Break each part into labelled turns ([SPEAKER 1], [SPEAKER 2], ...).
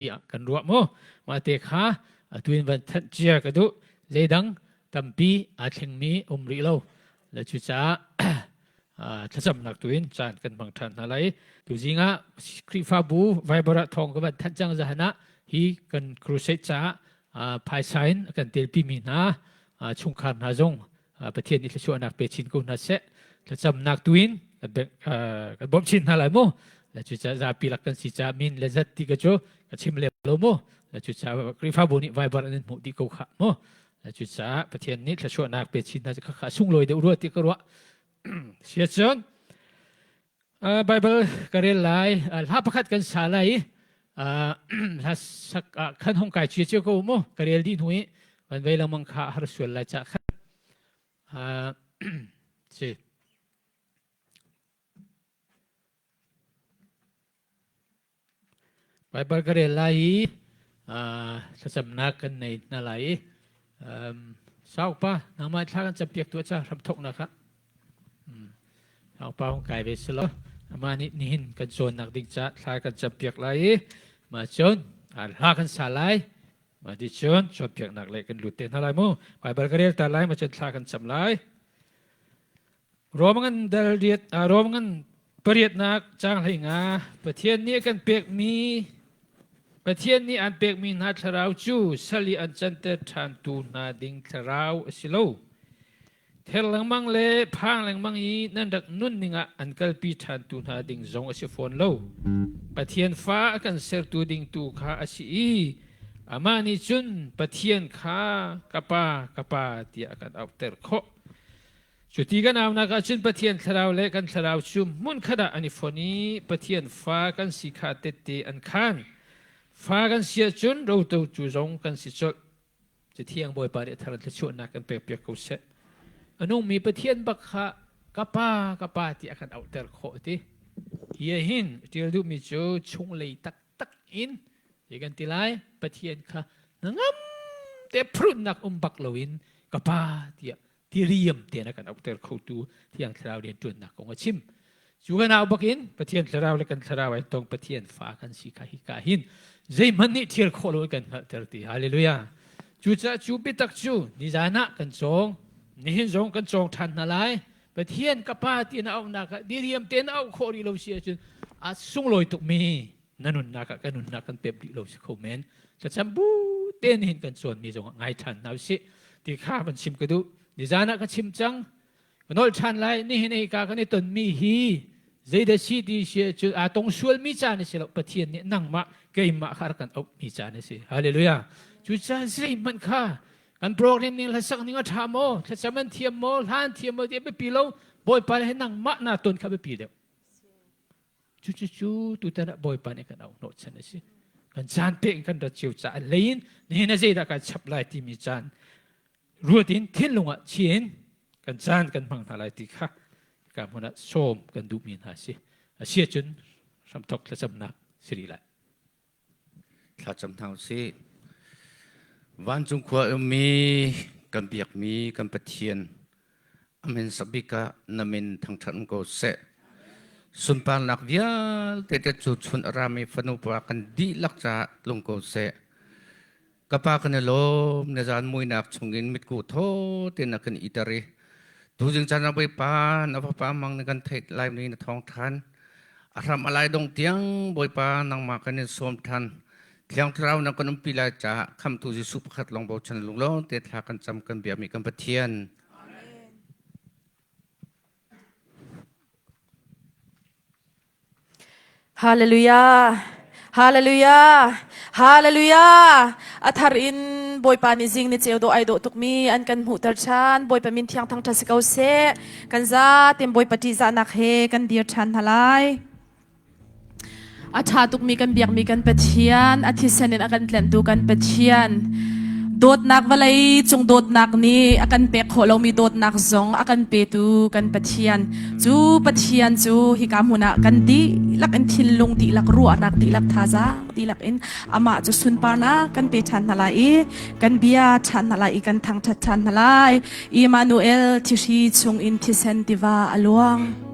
[SPEAKER 1] tiah kan ruah mu. Mah te kha atu in van thanh cia ka duh. Zeidang tampi aa thlengmi um rih lo. Le cucaah thlacamnak tu in caan kan hmang ṭhan hna lai. Tuzing ah Khrihfabu Viber ah thawng ka van thanh cang zahan ah hi kan crusade caah phaisa in a kan telpimi hna chungkhar hna zong Pathian nih thluachuahnak pe chin ko hna seh. Thlacamnak tu in kan bawmh chin hna lai mu. Le cucaah zapi lak kan si caah min le zat ti ka cu ka chim lem lo mu. Le cucaah Khrihfabu nih Viber an in hmuh dih ko khah mu. Cucaah Pathian nih thluachuahnak pe chin hna kha sunglawi deuh rua ti ka ruah. Siacun Bible ka rel lai hla pakhat kan sa lai i hla sak ah khan hong kai cio cio ko mu ka rel dih hnu i van vei lengmang kha har sual lai ca khan si Baibal ka rel lai i thlacamnak kan nei hna lai i saupa nangmah thla kan campiak tuah ca hramthoknak ah saupa hung kai ve silo amah nih nihin kan cawnnak ding ca thla kan campiak lai i mah cun hla kan sa lai mah ti cun cawnpiaknak le kan lut te hna lai mu Baibal ka rel ta lai ma cun thla kan cam lai Rom ngan dal riat Rom ngan pariatnak caang 15 Pathian nih a kan pekmi Pathian nih an pekmi hna thlarau cu sal i an canter ṭhantu hna ding thlarau a si lo. Ther lengmang le phang lengmang i nan rak nunning ah an kalpi ṭhantu hna ding zong a si fawn lo. Pathian fa a kan sertu ding tu kha a si i amah nih cun Pathian kha ka pa ka pa tiah a kan auhter khawh. Cuti kan aunak ahcun Pathian thlarau le kan thlarau cu hmunkhat ah an i fonh i Pathian fa kan si kha tette an khaan. Fa kan si ahcun roto cu zong kan si colh. Cathiang Bawipa nih a thar in thluachuahnak kan pekpiak ko seh. A nungmi Pathian bak kha ka pa ka pa ti a kan auhter khawh ti. Hi ah hin ṭial duhmi cu chunglei taktak in ti kan ti lai Pathian kha hnangam te phrunnak um bak loin ka pa tiah tiriam tein a kan auhter khotu Thiang Thlarau rianṭuannak kong a chim. Cu kan au bakin Pathian Thlarau le kan Thlarau ai tong Pathian fa kan si kha hi ka hin zeihmanh nih thial khawh lo kan hngalhter ti. Hallelujah. Cucaah cu biatak cu nizan ah kan cawng, nihin zong kan cawng ṭhan hna lai. Pathian ka pa ti na auhnak ah diriam tein auh khawh rih lo si ahcun a sunglawi tukmi na nunnak ah kan nunnak kan pep rih lo si kho men thlacam bu te nihin kan cawnmi zong ah ngai ṭhan hna usih ti kha van chim ka duh nizan ah ka chim cang ka nolh ṭhan lai nihin hika kan i tonmi hi zeidah si ti si cu aa tong sualmi caan a si lo Pathian nih nangmah keimah kha rak kan auhmi caan a si hallelujah cucaah zeihmanh kha kan program ning hlasak ning a ṭha maw thlacam an thiam maw hla an thiam maw ti a biapi lo Bawipa he nangmah naa ton kha biapi deuh Cucu tutan ah Bawipa nih kan auh hnawhchan a si. Kan caan pe in kan rat cio caah lei in nihin ah zeidah kan chap lai timi caan ruat in thinlung ah chiin kan caan kan hmang hna lai ti kha ka hmun ah sawm kan duhmi hna a si. A si ahcun hramthok thlacamnak si rih lai.
[SPEAKER 2] Thlacam hna usih. Vancung khua ummi kan biakmi kan Pathian a min sabik ah na min thangṭhat ko seh. Sunparnak vialte te cu chun a rami fanu pa kan dihlak caah tlung ko seh. Ka pa kan i lawm na zan muinak chungin mitku thaw tein na kan iter i tuzing caan ah Bawipa na fapa mang na kan theih lai ni na thawng ṭhan. A hram a lai dong tiang Bawipa nangmah kan in sawm ṭhan. Thiang Thlarau na kan umpi lai caah khamtu Jesuh pakhat lawng bochan lunglawm te thla kan cam kan biami kan Pathian.
[SPEAKER 3] Hallelujah. Hallelujah. Hallelujah. A thar in Bawipa nih zing ni ceu dawh ai dawh tukmi an kan hmuhter ṭhan. Bawipa min thiang thangṭhat si ko seh. Kan zaten Bawipa ṭihzahnak he kan dir ṭhan hna lai. A ṭha tukmi kan biakmi kan Pathian, a thisen in a kan tlenhtu kan Pathian, dawtnak vawlei cung dawtnak nih a kan pek khawh lomi dawtnak zong a kan petu kan Pathian. Cu Pathian cu hika hmun ah kan dihlak in thinlung dihlak ruahnak dihlak thazaang dihlak in amah cu sunparnak kan pe ṭhan hna lai i kan bia ṭhan hna lai i kan thangṭhat ṭhan hna lai. Immanuel thihri chungin thisen tiva a luang.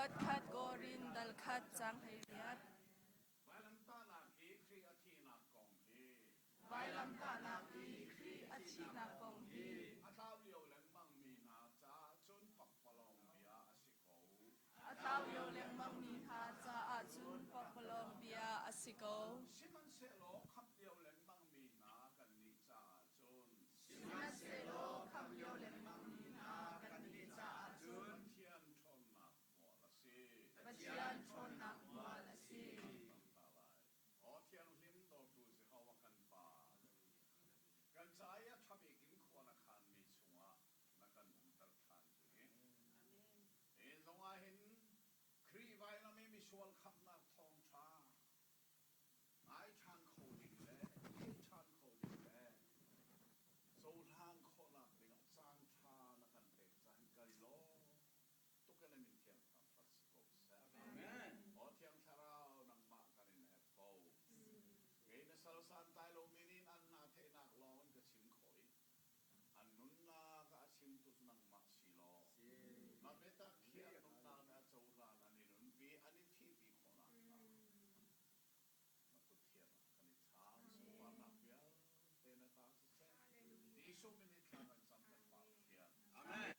[SPEAKER 3] Kuat khat Korin dal khat cang 18.
[SPEAKER 4] Vailamtahnak i Khrih a thihnak kong hi
[SPEAKER 3] Vailamtahnak i Khrih a thihnak kong hi
[SPEAKER 4] a tlau lio lengmangmi hna caah cun pakpalawng bia a si ko.
[SPEAKER 3] A tlau lio lengmangmi hna caah cun pakpalawng bia a si ko.
[SPEAKER 4] Sihmanhsehlaw khamh lio lengmangmi hna kannih caah cun
[SPEAKER 3] Sihmanhsehlaw khamh lio lengmangmi hna kannih caah cun
[SPEAKER 4] Pathian ṭhawnnak hmual a si.
[SPEAKER 3] Pathian ṭhawnnak hmual a si.
[SPEAKER 4] Aw thianghlim dawtu Jehovah kan Pa, kan ca i a ṭha bik in khua na khaanmi chungah na kan umter ṭhan cu hi. Hi zongah hin Khrih vailam i misual khamhnak thawngṭha ngai ṭhan kho ding le thei ṭhan kho ding le cohlan khawhnak dingah caanṭha na kan pek caah hin kan i lawm tuk in a min thiang thangṭhat si ko seh. Amen. Aw Thiang Thlarau nangmah kan in herh ko. Kei na sal santlai lomi nih an hna theihnak lawng in ka chim khawh i an nunnak ah a chimtu cu nangmah si law na biatak khi an nunnak nih a cohlan an i nunpi an i thihpi khawhnak hnga na kut thiang ah kan i thlam sunparnak vialte na ta siseh Jesuh min in thla kan cam kan Pa Pathian. Amen.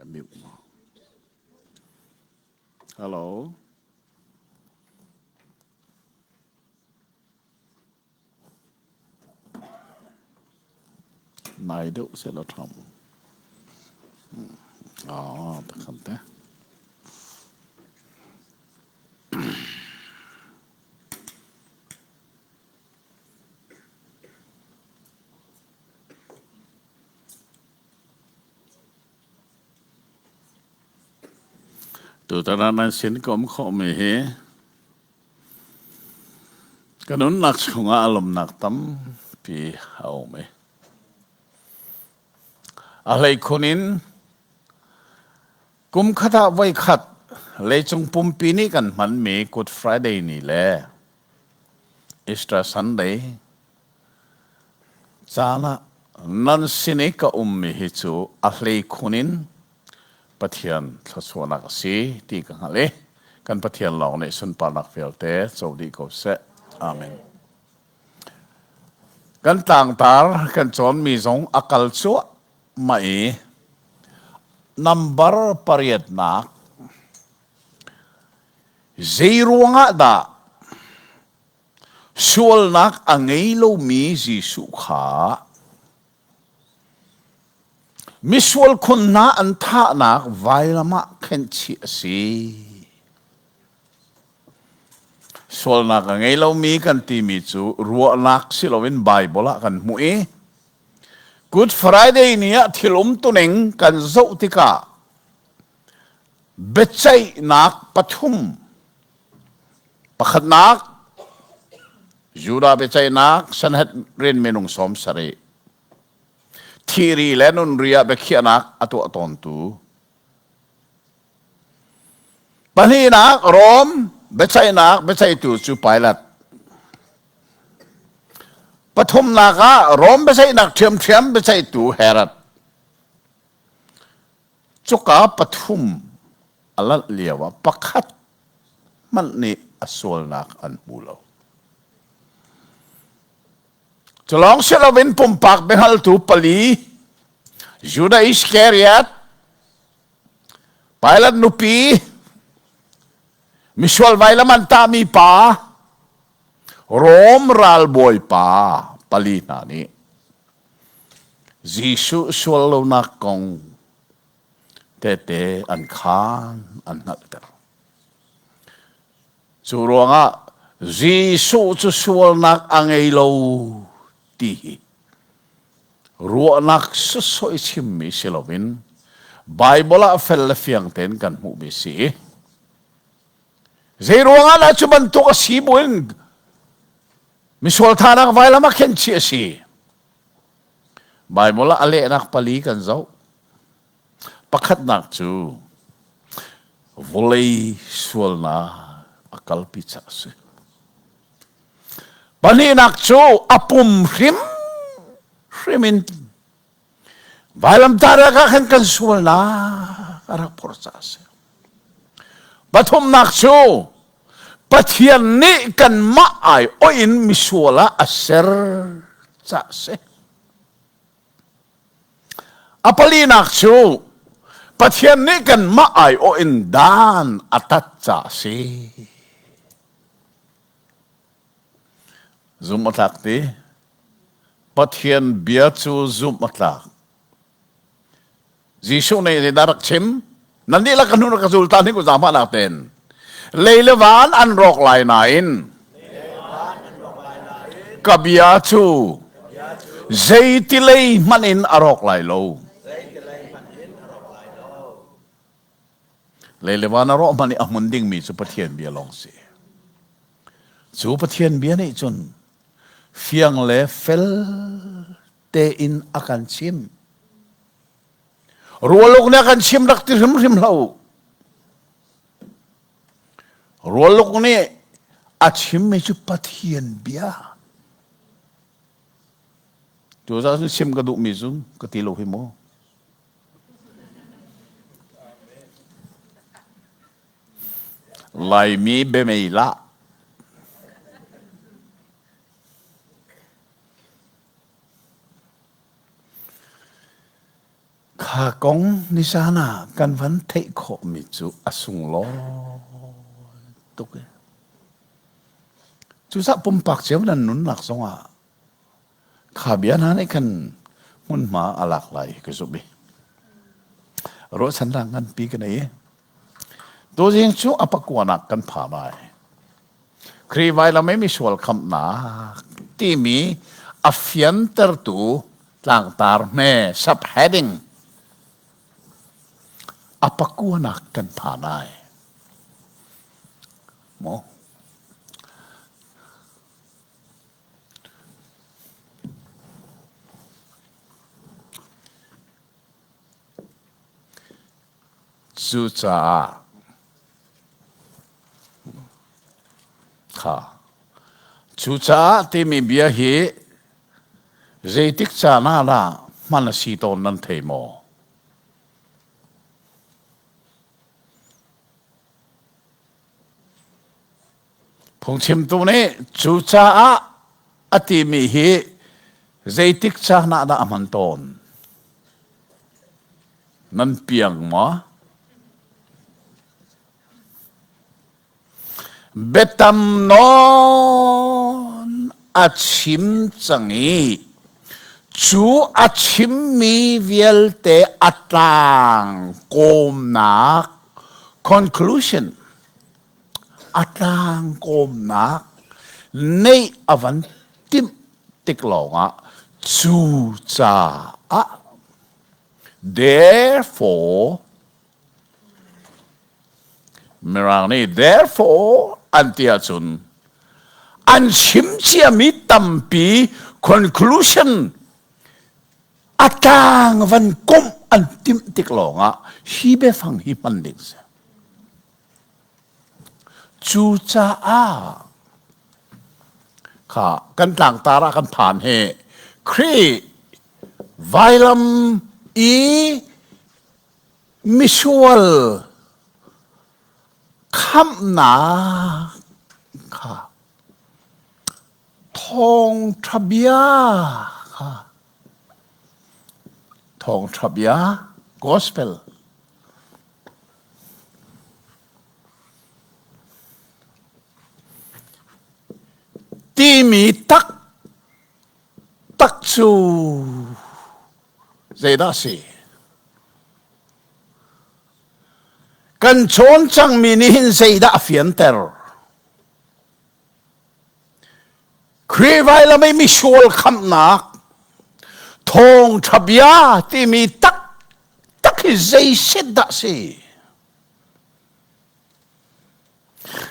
[SPEAKER 5] Mute mo. Hello. Nai deuh seh law ṭha mu. Ah, takhan te. Tutan ah nan sin ka um khawhmi hi ka nunnak chungah a lawmnak tampi a um i a hleikhun in kum khat ah voikhat leicung pumpi nih kan hmanmi Good Friday ni le Easter Sunday caan ah nan sin i ka ummi hi cu a hleikhun in Pathian thluachuahnak a si ti ka hngalh i kan Pathian lawng nih sunparnak vialte co dih ko seh. Amen. Kan tlangtar kan cawnmi zong a kal cuahmah i nambar pariatnak zei ruangah dah sualnak a ngei lomi Jesuh kha misual khun hna an thahnak vailam ah khenhchih a si. Sualnak a ngei lomi kan timi cu ruahnak si loin Baibal ah kan hmuh i Good Friday ni ah thil umtuning kan zoh tikah biaceihnak pathum pakhatnak Judah biaceihnak Sanhedrin minung 70 thiri le nunri ah biakhiahnak a tuah tawntu pahnihnak Rom biaceihnak biaceihtu cu Pilate pathumnak ah Rom biaceihnak ṭhiamṭhiam biaceihtu Herod Cuka pathum a lanh lioah pakhat hmanh nih a sualnak an hmu lo. Cu lawng si loin pumpak biahngaltu pali Judah Iskariot, Pilate nupi, misual vailam an tahmi pa, Rom ralbawi pa pali hna nih Jesuh sual lonak kong tehte an khaan an hngalhter. Cu ruangah Jesuh cu sualnak a ngei lo ti hi ruahnak sawsawh i chimmi si loin Baibal ah fel le fiang tein kan hmuhmi si. Zei ruangah dah cu bantuk a si buin misual thanak vailam ah khen chih a si. Baibal ah a lehnak pali kan zoh. Pakhatnak cu. Vawlei sualnak a kalpi ca a si. Pahnihnak cu a pum hrim hrim in vailamtah ah khan kan sualnak a rak phor ca a si. Pathumnak cu Pathian nih kanmah aiawh in misual ah a ser ca a si. A palinak cu Pathian nih kanmah aiawh in dan a tat ca a si. Zumh a tlak ti. Pathian bia cu zumh a tlak. Jesuh nih zeidah rak chim? Nan dihlak ka hnu rak ka zul ta hnik u zaangfahnak tein. Lei le van an rawk lai nain ka bia cu zeiti lei hmanh in a rawk lai lo. Lei le van a rawh hmanh i a hmun dingmi cu Pathian bia lawng si. Cu Pathian bia nih cun fiang le fel tein a kan chim. Rualuk nih a kan chim rak ti hrimhrim hlah u. Rualuk nih a chimmi cu Pathian bia. Cu zah cun chim ka duhmi cu ka ti lo hi mu. Laimi biamei lah. Kha kong nizan ah kan van theih khawhmi cu a sunglawi tuk i cucah pumpak cio nan nunnak zongah kha bia hna nih khan hmunhma a lak lai ka zumh i ruahchannak nganpi ka nei i tuzing cu a pakuanak kan pha lai. Khrih vailam i misual khamhnak timi a fiantertu tlangtar hme subheading a pakuanak kan phan ai. Maw? Cucaah kha cucaah timi bia hi zeitik caan ah dah hman a si tawn nan thei maw? Phungchimtu nih cucaah a timi hi zeitik caan ah dah a hman tawn? Nan piang maw? Biatam nawn a chim cang i cu a chimmi vialte a tlang kawmnak conclusion a tlang kawmnak neih a van timh tik lawngah cu caah Therefore, Mirang nih therefore an ti ahcun an chim ciami tampi conclusion a tlang van komh an timh tik lawngah hi biafang hi hman ding si. Cucaah kha kan tlangtar ah kan phan hi Khrih vailam i misual khamhnak kha thawngṭha bia kha thawngṭha bia gospel Timi taktak cu zeidah a si? Kan cawn cangmi nih hin zeidah a fianter? Khrih vailam i misual khamhnak thawngṭha bia timi taktak hi zeiset dah si?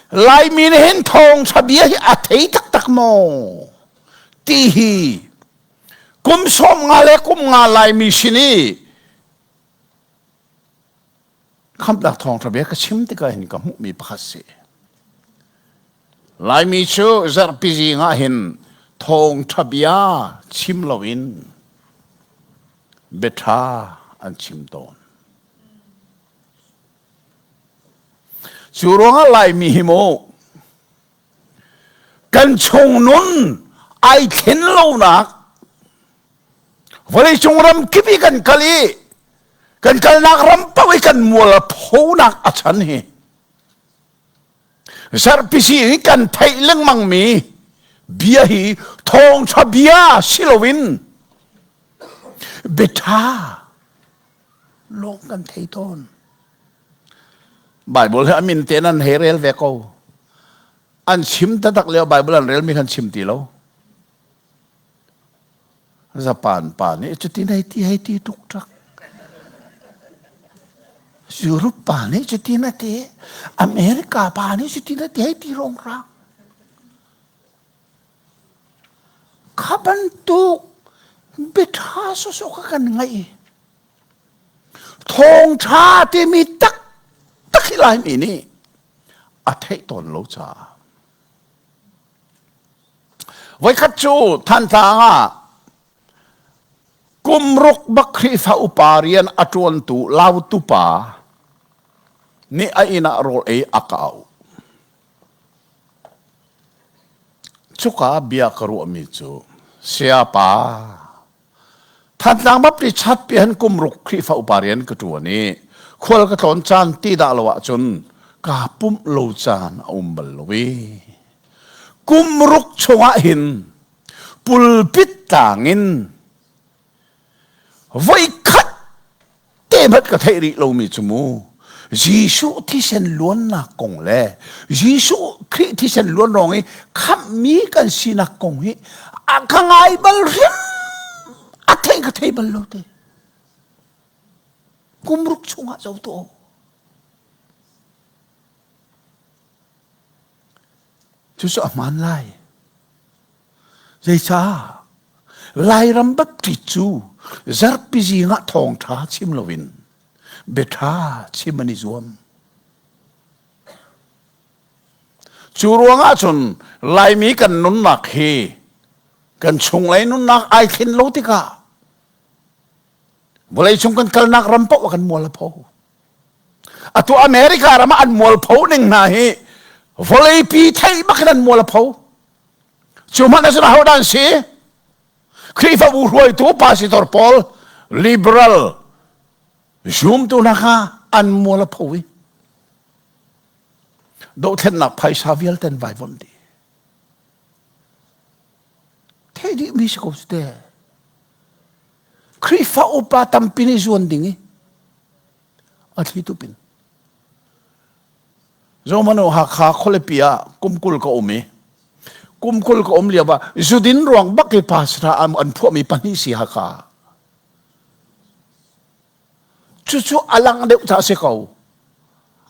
[SPEAKER 5] Laimi nih hin thawngṭha bia hi a thei taktak maw? Ti hi kum 50 le kum nga Laimi sin i kha. Khamhnak thawngṭha bia ka chim tikah hin ka hmuhmi pakhat si. Laimi cu zarhpi zing ah hin thawngṭha bia chim loin biaṭha an chim tawn. Cu ruangah Laimi hi mu kan chung nun ai thlen lonak vawleicung ram kip i kan kal i kan kalnak ram paoh i kan mual a phonak a chan hi zarhpisi hi kan theih lengmang mi bia hi thawngṭha bia si loin biaṭha lawng kan thei tawn. Bible hi a min te nan hei rel ve ko. An chim taktak lio Bible an relmi kan chim ti lo. Japan pa nih cutin hei ti hei ti tuk ṭak. Europe pa nih cutin a ti. America pa nih cutin a ti hei ti rongrang. Kha bantuk biaṭha sawsawh kha kan ngaih. Thawngṭha timi taktak hi Laimi nih a theih tawn lo caah. Voikhat cu Thantlang ah kum ruk bak Khrihfa upa rian a ṭuantu Lautu pa nih a inn ah rawl ei a ka auh. Cuka bia ka ruahmi cu sayapa Thantlang Baptist chatpi han kum ruk Khrihfa upa rian ka ṭuan i khual ka tlawn caan ti dah lo ahcun kaa pumh lo caan a um bal lo i kum ruk chungah hin pulpit tlang in voikhat te hmanh ka theih rih lomi cu mu Jesuh thisen luannak kong le Jesuh Khrih thisen luan rong i khamhmi kan sinak kong hi a ka ngai bal hrim a thei ka thei bal lo te kum ruk chungah zo to cucu a hmaan lai Zeicah? Lairam Baptist cu zarhpi zing ah thawngṭha chim loin biaṭha chim an i zuam. Cu ruangah cun Laimi kan nunnak hi kan chunglei nunnak ai thlen lo tikah vawleicung kan kalnak ram paoh ah kan mual a pho. Atu America ram ah an mualpho ning hna hi vawleipi theih bak in an mual a pho. Cu hmanh ah cun ahodah an si? Khrihfabu hruaitu pastor pawl liberal zumtu hna kha an mual a pho i dohthlennak phaisa vialte an vaivuanh dih. Theih dih mi si ko cu te. Khrihfa upa tampi nih zuan ding i a thli tupin Zomano Hakha khualipi ah kum 20 ka um i kum 20 ka um lio ah zudin ruang bak i pastor an phuahmi pahnih si Hakha. Cucu a lang deuh ca si ko.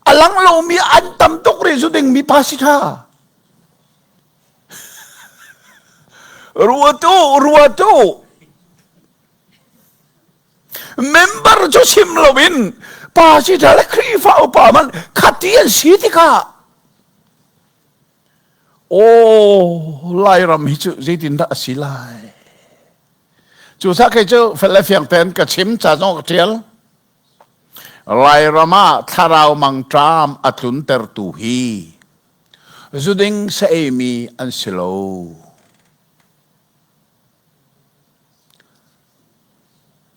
[SPEAKER 5] A lang lomi an tam tuk rih zuding mi pastor. Ruatu, ruatu. Member cu chim loin pastor le Khrihfa upa man khati an si tikah aw Lairam hi cu zeitindah a si lai cucaah kei cu fel le fiang tein ka chim ca zong ka ṭial Lairam ah thlarau mangṭam a tluntertu hi zuding sa eimi an si lo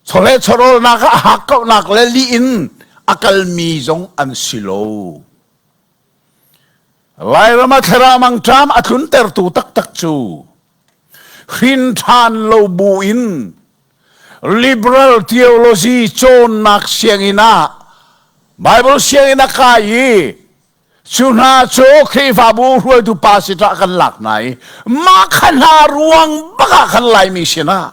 [SPEAKER 5] Chawleh chawhrawlnak ah hakkauhnak le lih in a kalmi zong an si lo. Lairam ah thlarau mangṭam a tluntertu taktak cu hrin ṭhan lo bu in liberal theology cawnnak sianginn ah Bible sianginn a kai i Cu hna cu Khrihfabu hruaitu pa si ṭah kan lak hna i mah kha hna ruang bak ah khan Laimi sinah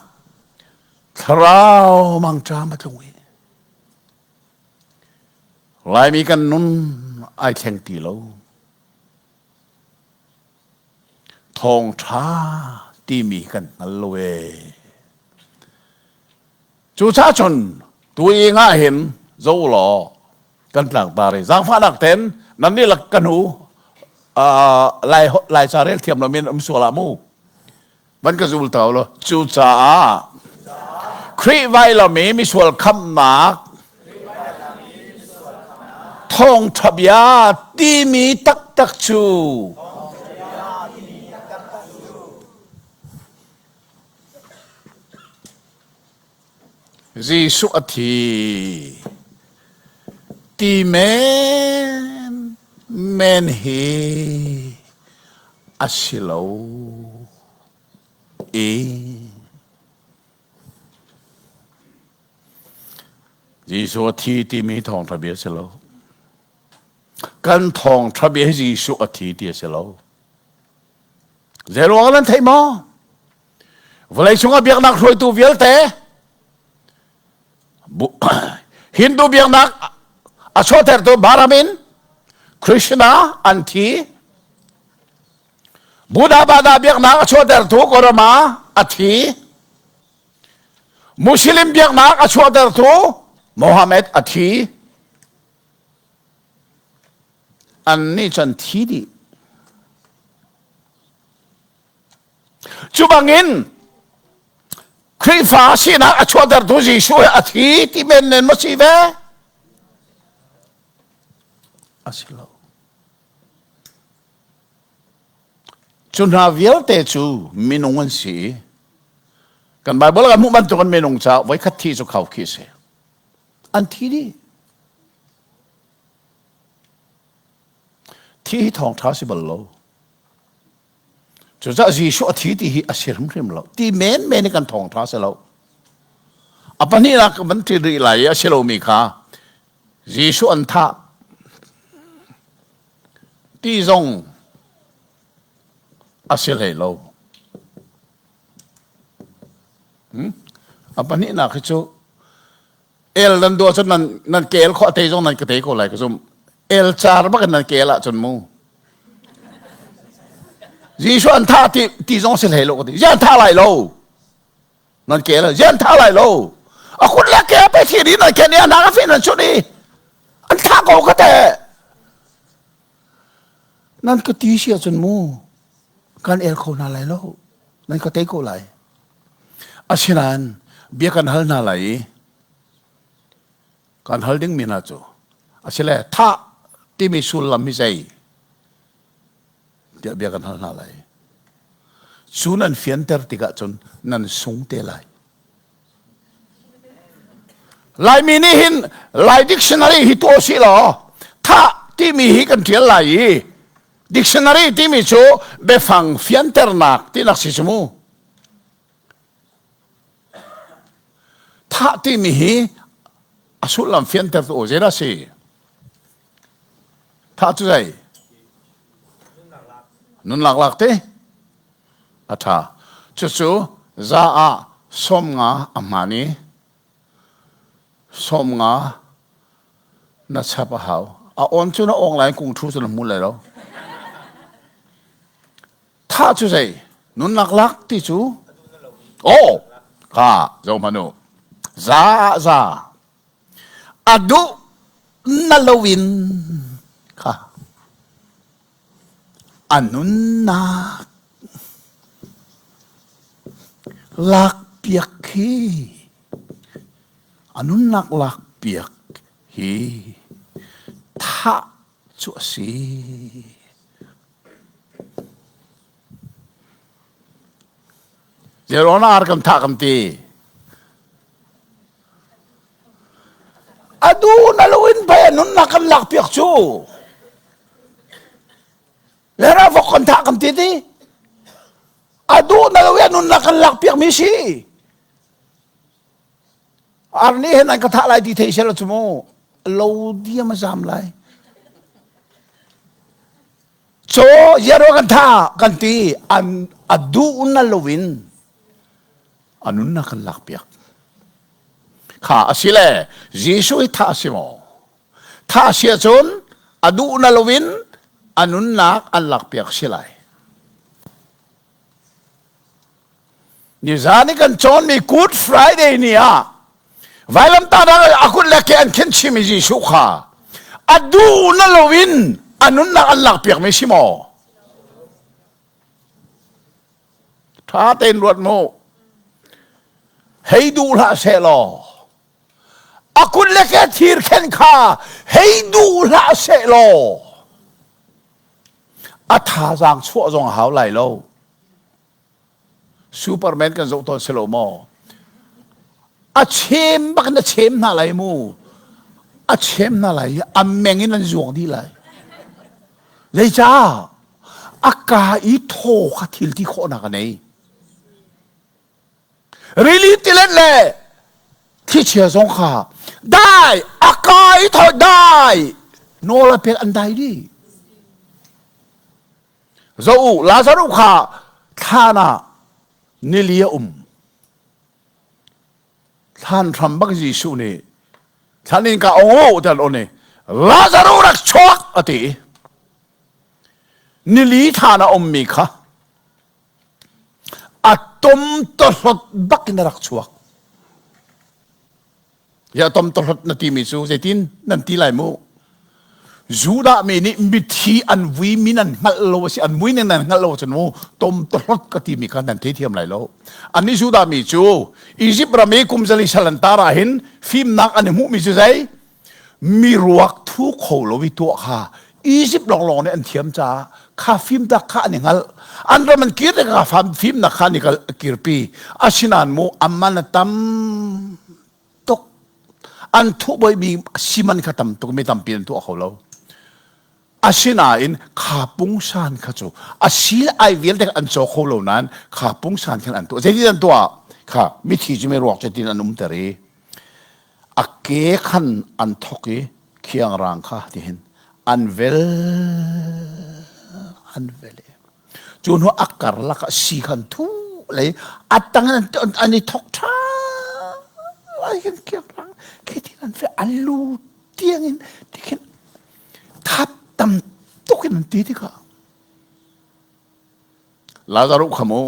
[SPEAKER 5] thlarau mangṭam a tlung i Laimi kan nun ai thleng ti lo. Thawngṭha timi kan hngal lo ee. Cucaah cun tu ing ah hin zo law. Kan tlangtar i zaangfahnak ten nan nih lak kan hu lai lai ca rel thiam lo min um sual ah mu van ka zul tau lo cucaah Khrih vailam i misual khamnak thawngṭha bia timi taktak cu Jesuh a thi ti men men hi a si lo i Jesuh a thi timi thawngṭha bia a si lo. Kan thawngṭha bia hi Jesuh a thi ti a si lo. Zeiruang nan theih maw? Vawlei chungah biaknak hruaitu vialte Hindu biaknak a chuahtertu Brahmin, Krishna an thi. Buddha Bada biaknak a chuahtertu Gautama a thi. Muslim biaknak a chuahtertu Mohammed a thi. An nih cun thi dih. Cu bangin Khrihfa sinak a chuahtertu Jesuh hi a thi ti men nen maw si ve? A si lo. Cu hna vialte cu minung an si. Kan Bible kan hmuh bantukin minung ca voikhat thi cu khau khi si. An thi dih. Thi hi thawngṭha si bal lo. Cucaah Jesuh a thi ti hi a si hrimhrim lo. Ti menmen i kan thawngṭha si lo. A pahnihnak ka van ṭin rih lai i a si lomi kha Jesuh an thah ti zong a si hlei lo. Hmm? A pahnihnak hi cu el nan duah cun nan nan kel khawh te zong nan ka te ko lai ka zum el car bak in nan kel ahcun mu Jesuh an tha ti ti zong si hlei lo ka ti zian tha lai lo nan kel zian tha lai lo a kut le ke pe thi ri nan ken i a nak a fin nan chut i an tha ko ka te nan ka ti si ahcun mu kan el kho hna lai lo nan ka tei ko lai Asinain bia kan hal hna lai i kan hal dingmi hna cu asile thah timi sullam hi zei tiah bia kan hal hna lai. Cu nan fianter tikah cun nan sung te lai. Laimi nih hin Lai dictionary hi tuah sih law thah timi hi kan ṭial lai i dictionary timi cu biafang fianternak tinak si cu mu. Thah timi hi a sullam fianter tu zeidah si? Thah cu zei? Nunnak lak te? A ṭha. Cucu za ah 50 a hmaan i 50 na chap a hau. A on cu na awng lai kung ṭhu cu na hmu lai lo. Thah cu zei? Nunnak lak ti cu? Oh, ka zo hmanh u. Za ah za. A duh na loin kha a nunnak lak piak hi a nunnak lak piak hi thah cu a si. Zeruang ar kan thah kan ti. Adu na loin pei a nunnak kan lak piak cu. Le ra vok kan thah kan ti ti. Adu na lo in nunnak kan lak piak mi si. Ar nih hin an ka thah lai ti thei sel cu mu. Lo diam a zam lai. Caw ziaro kan tha kan ti an a duh na loin a nunnak kan lak piak. Kha a si le Jesuh hi thah a si maw? Thah si ahcun a duh na loin a nunnak an lak piak si lai. Nizan i kan cawnmi Good Friday ni ah vailamtahnak a kut le ke an khen chimi Jesuh kha. A duh na loin a nunnak an lakpiakmi si maw? Ṭha tein ruat mu. Hei duh hlah seh law a kut le ke thir khen kha hei duh hlah seh law a thazaang chuah zong a hau lai lo. Superman kan zoh tawn si lo maw? A chem bak in a chem hna lai mu. A chem hna lai i a meng in an zuang dih lai. Zeicah? A ka i thaw kha thil ti khawhnak a nei. Rili tilet le thlichia zong kha dai a ka i thaw dai nawl a pek an dai dih. Zoh u, Lazaruh kha thlan ah nili a um. Thlan hram bak Jesuh nih thlan in ka ong u ti an on i Lazaruh rak chuak a ti. Nili thlan a ummi kha a tom tohlot bak in a rak chuak. Ya tom tohlot na timi cu zeitin nan ti lai mu? Judah mi nih mithi an vui mi nan hngalh lo a si an vui ning nan hngalh lo cun mu tom tohlot ka timi kha nan theithiam lai lo. Annih Judah mi cu Egypt ram i kum zali sal an tar ah hin fimnak an i hmuhmi cu zei? Miruak thu kho lo i tuah kha Egypt lawnglawng nih an thiam caah kha fimnak kha an i hngalh. An ram an kir tikah kha fimnak kha an i kirpi. Asinain mu amman a tam tuk. An thuh boimi siman kha tam tuk mi tampi an tuah kho lo. Asinain kha pungsan kha cu a sil ai vialte an caw kho lo nain kha pungsan khan an tuah. Zeitin an tuah? Kha mithi cu mi ruak cutin an umter i a ke khan an thok i khiangrang kha tihin an vel an vel i cu hnu a karlak ah si khan thu lei a tang an an i thok ṭha lai khin khiangrang khi tin an fe an lu tiang in tikhin thap tam tuk in an ti tikah Lazaruh kha mu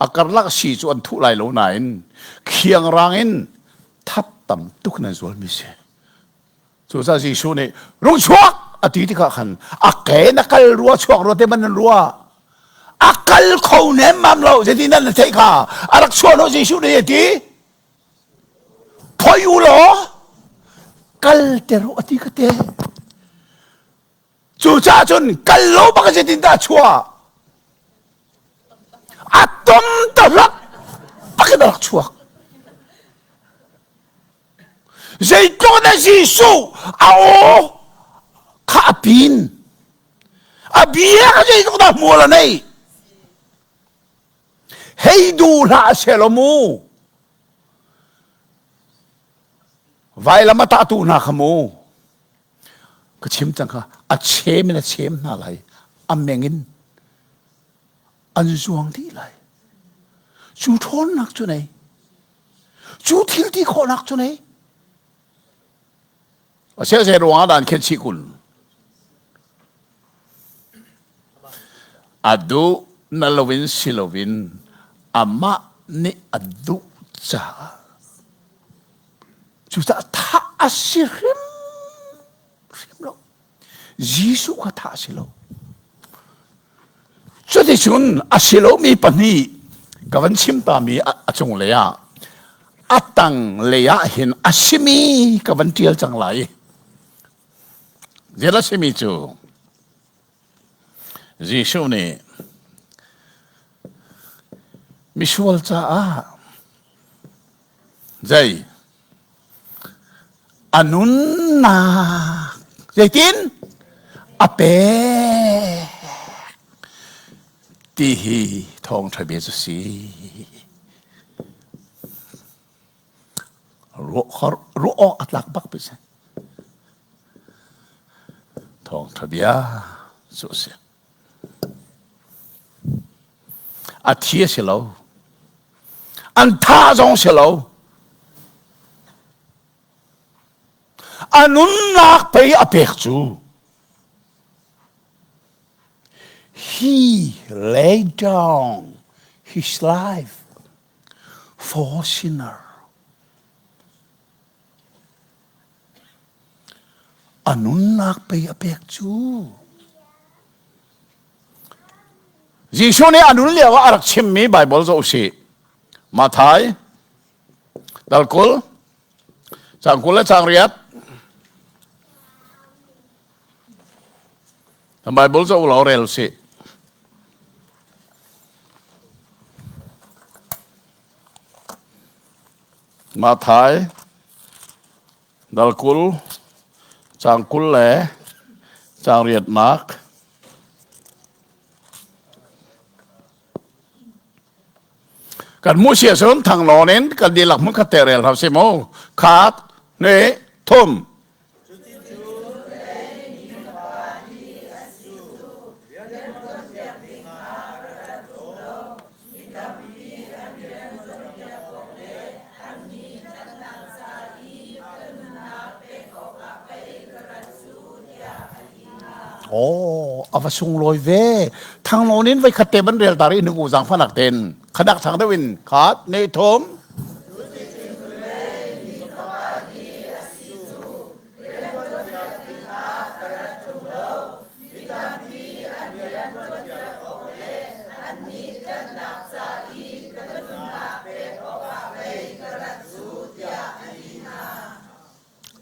[SPEAKER 5] a karlak si cu an thuh lai lo nain khiangrang in thap tam tuk in an zualmi si. Cucaah Jesuh nih rung chuak a ti tikah khan a ke na kal rua chuak rua te man nan rua a kal kho nemmam lo zeitin nan theih kha a rak chuah lo Jesuh nih a ti phoi u law kal ter u a ti ka te Cucaah cun kal lo bak zeitin dah chuah? A tom ta hlak pakin a rak chuak. Zeitluk na Jesuh a aw kha a pin. A bia kha zeitluk dah hmual a nei. Hei duh hlah selaw mu. Vailam a tahtu hna kha mu. Ka chim cang kha a chem in a chem hna lai a meng in an zuang dih lai cu ṭhawnnak cu nei cu thil ti khawhnak cu nei a se se ruang ah dan khen chih kun a duh na loin si loin amah nih a duh caah Cucaah thah a si hrimhrim lo. Jesuh kha thah a si lo. Cuticun a si lomi pahnih ka van chim tami a cung lei ah a tang lei ah hin a simi ka van ṭial cang lai. Zeidah a simi cu Jesuh nih misual caah zei a nunnak zeitin a pek ti hi thawngṭha bia cu si. Ruah ruah awk a tlak bak si. Thawngṭha bia cu a si. A thi a si lo. An tha zong si lo. A nunnak pei a pek cu. He laid down his life for sinner. A nunnak pei a pek cu. Jesuh nih a nun lio ah a rak chimmi Baibal zoh usih. Matthai dal 20 caang 20 le caang riat. Bible zoh law rel usih. Matthai dal 20 caang 20 le caang riatnak. Kan mu sia sun thang nawn in kan dihlak hmun khat te rel hau si mu. Khat, hnih, thum. Oh, a va sunglawi ve. Thangnawn in voi khat te ban rel tar i nugu zang fanak ten. Khadak thang deuh in khat ne thom.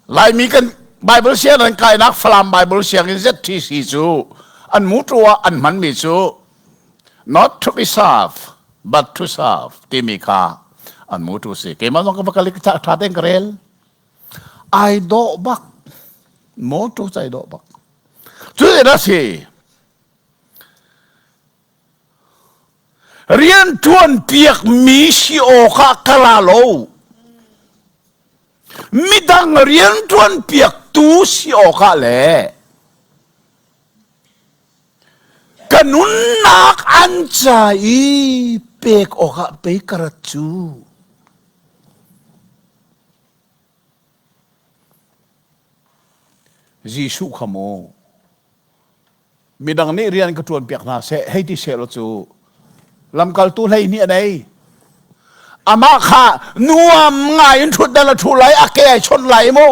[SPEAKER 5] Laimi kan Bible sianginn kainak Falam Bible sianginn ZTC cu an motto ah an hmanmi cu not to be served but to serve timi kha an motto si. Keimah zong ka va kal i ṭha tein ka rel. Ai dawh bak. Motto cu ai dawh bak. Cu a si. Rianṭuan piakmi si awkah ka ra lo. Midang rianṭuan piaktu si awkah le ka nunnak an ca i pek awkah pei ka rat cu. Jesuh kha maw midang nih rian ka ṭuan piak hna seh hei ti seh law cu lamkaltu 12 a nei amah kha nuam ngai in ṭhutdan a ṭhu lai a ke ai chawnh lai mu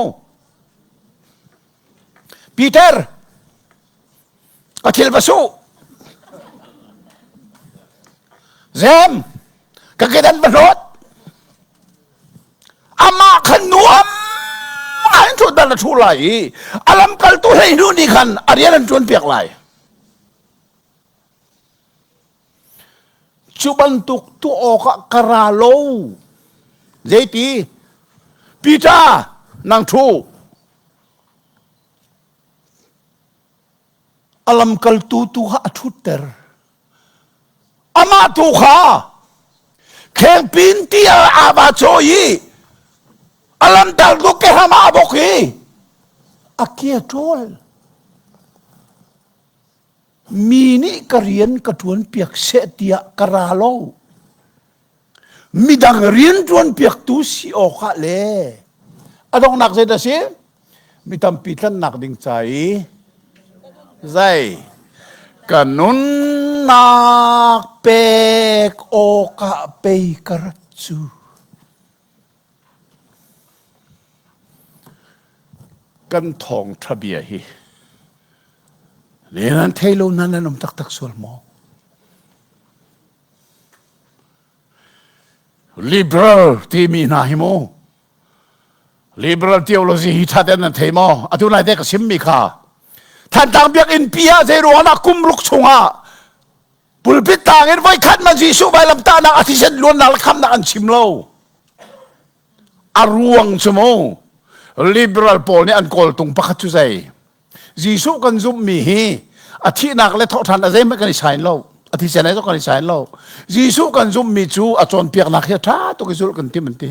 [SPEAKER 5] Peter ka thil va su Zem ka kedan va hlawt amah khan nuam ngai in ṭhutdan a ṭhu lai i a lamkaltu 12 nih khan a rian an ṭuan piak lai cu bantuk tuah awkah ka ra lo zeiti Peter nang ṭhu a lamkaltu tu kha a ṭhutter Amah tu kha khengpin ti ah aa va cawi i a lamdal tu kehram ah a bok i a ke a ṭawl. Mi nih ka rian ka ṭuan piak seh tiah ka ra lo. Midang rian ṭuan piaktu si awkah le a donghnak zei dah si? Mi tampi tlanhnak ding ca i zei ka nunnak pek awkah pei ka rat cu. Kan thawngṭha bia hi le nan thei lo nan nan um taktak sual maw? Liberal timi hna hi mu Liberal theology hi ṭha tein nan thei maw? Atu lai te ka chimmi kha. Thantlang biakinn pi ah zei ruangah kum ruk chungah pulpit tang in voikhat man Jesuh vailamtahnak a thisen luannak le khamnak an chim lo. A ruang cu mu liberal pawl nih an kawltung pakhat cu zei? Jesuh kan zumhmi hi a thihnak le thawhṭhan a zeihmanh kan i sain lo. A thisen ai kan i sain lo. Jesuh kan zumhmi cu a cawnpiaknak hi a ṭha tuk i zulh kan tim an ti.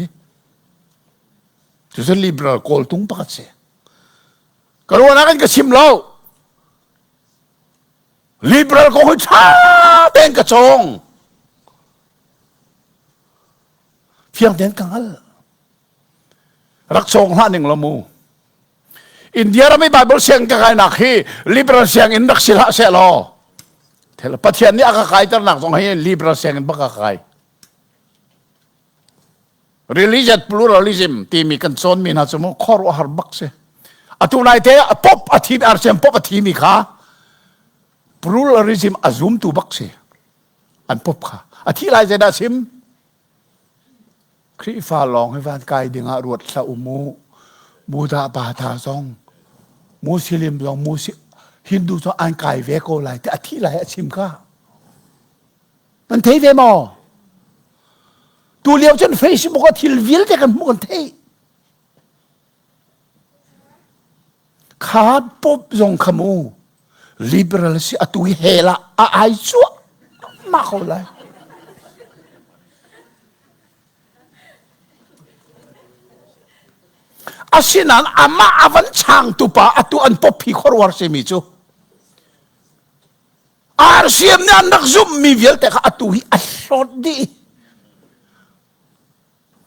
[SPEAKER 5] Cucu liberal kawltung pakhat si. Ka ruahnak in ka chim lo. Liberal kong hi ṭha tein ka cawng. Fiang tein ka hngal. Rak cawng hlah ning lo mu. India ram i Bible siang ka kainak hi liberal sianginn rak si hlah seh law Pathian nih a ka kaiternak zong hi liberal sianginn bak ka kai. Religious pluralism timi kan cawnmi hna cu mu khuaruahhar bak si.
[SPEAKER 4] Atu lai te pop a thim RCM pop a thimi kha pluralism a zumtu bak si. An pop kha. A thi lai zeidah sim? Khrihfa lawng hi van kai ding ah ruat hlah u mu. Buddha pa tha zong Muslim zong Musi Hindu zong an kai ve ko lai ti a thi lai a chim kha. Nan thei ve maw? Tu lio cun Facebook ah thil vialte kan hmuh kan theih. Kha pop zong kha mu liberal si atu hi hell ah a ai cuah mah ko lai. Asinain amah a van changtu pa atu an pop hi khuaruahar simi cu RCM nih an rak zumhmi vialte kha atu hi a hlawt dih.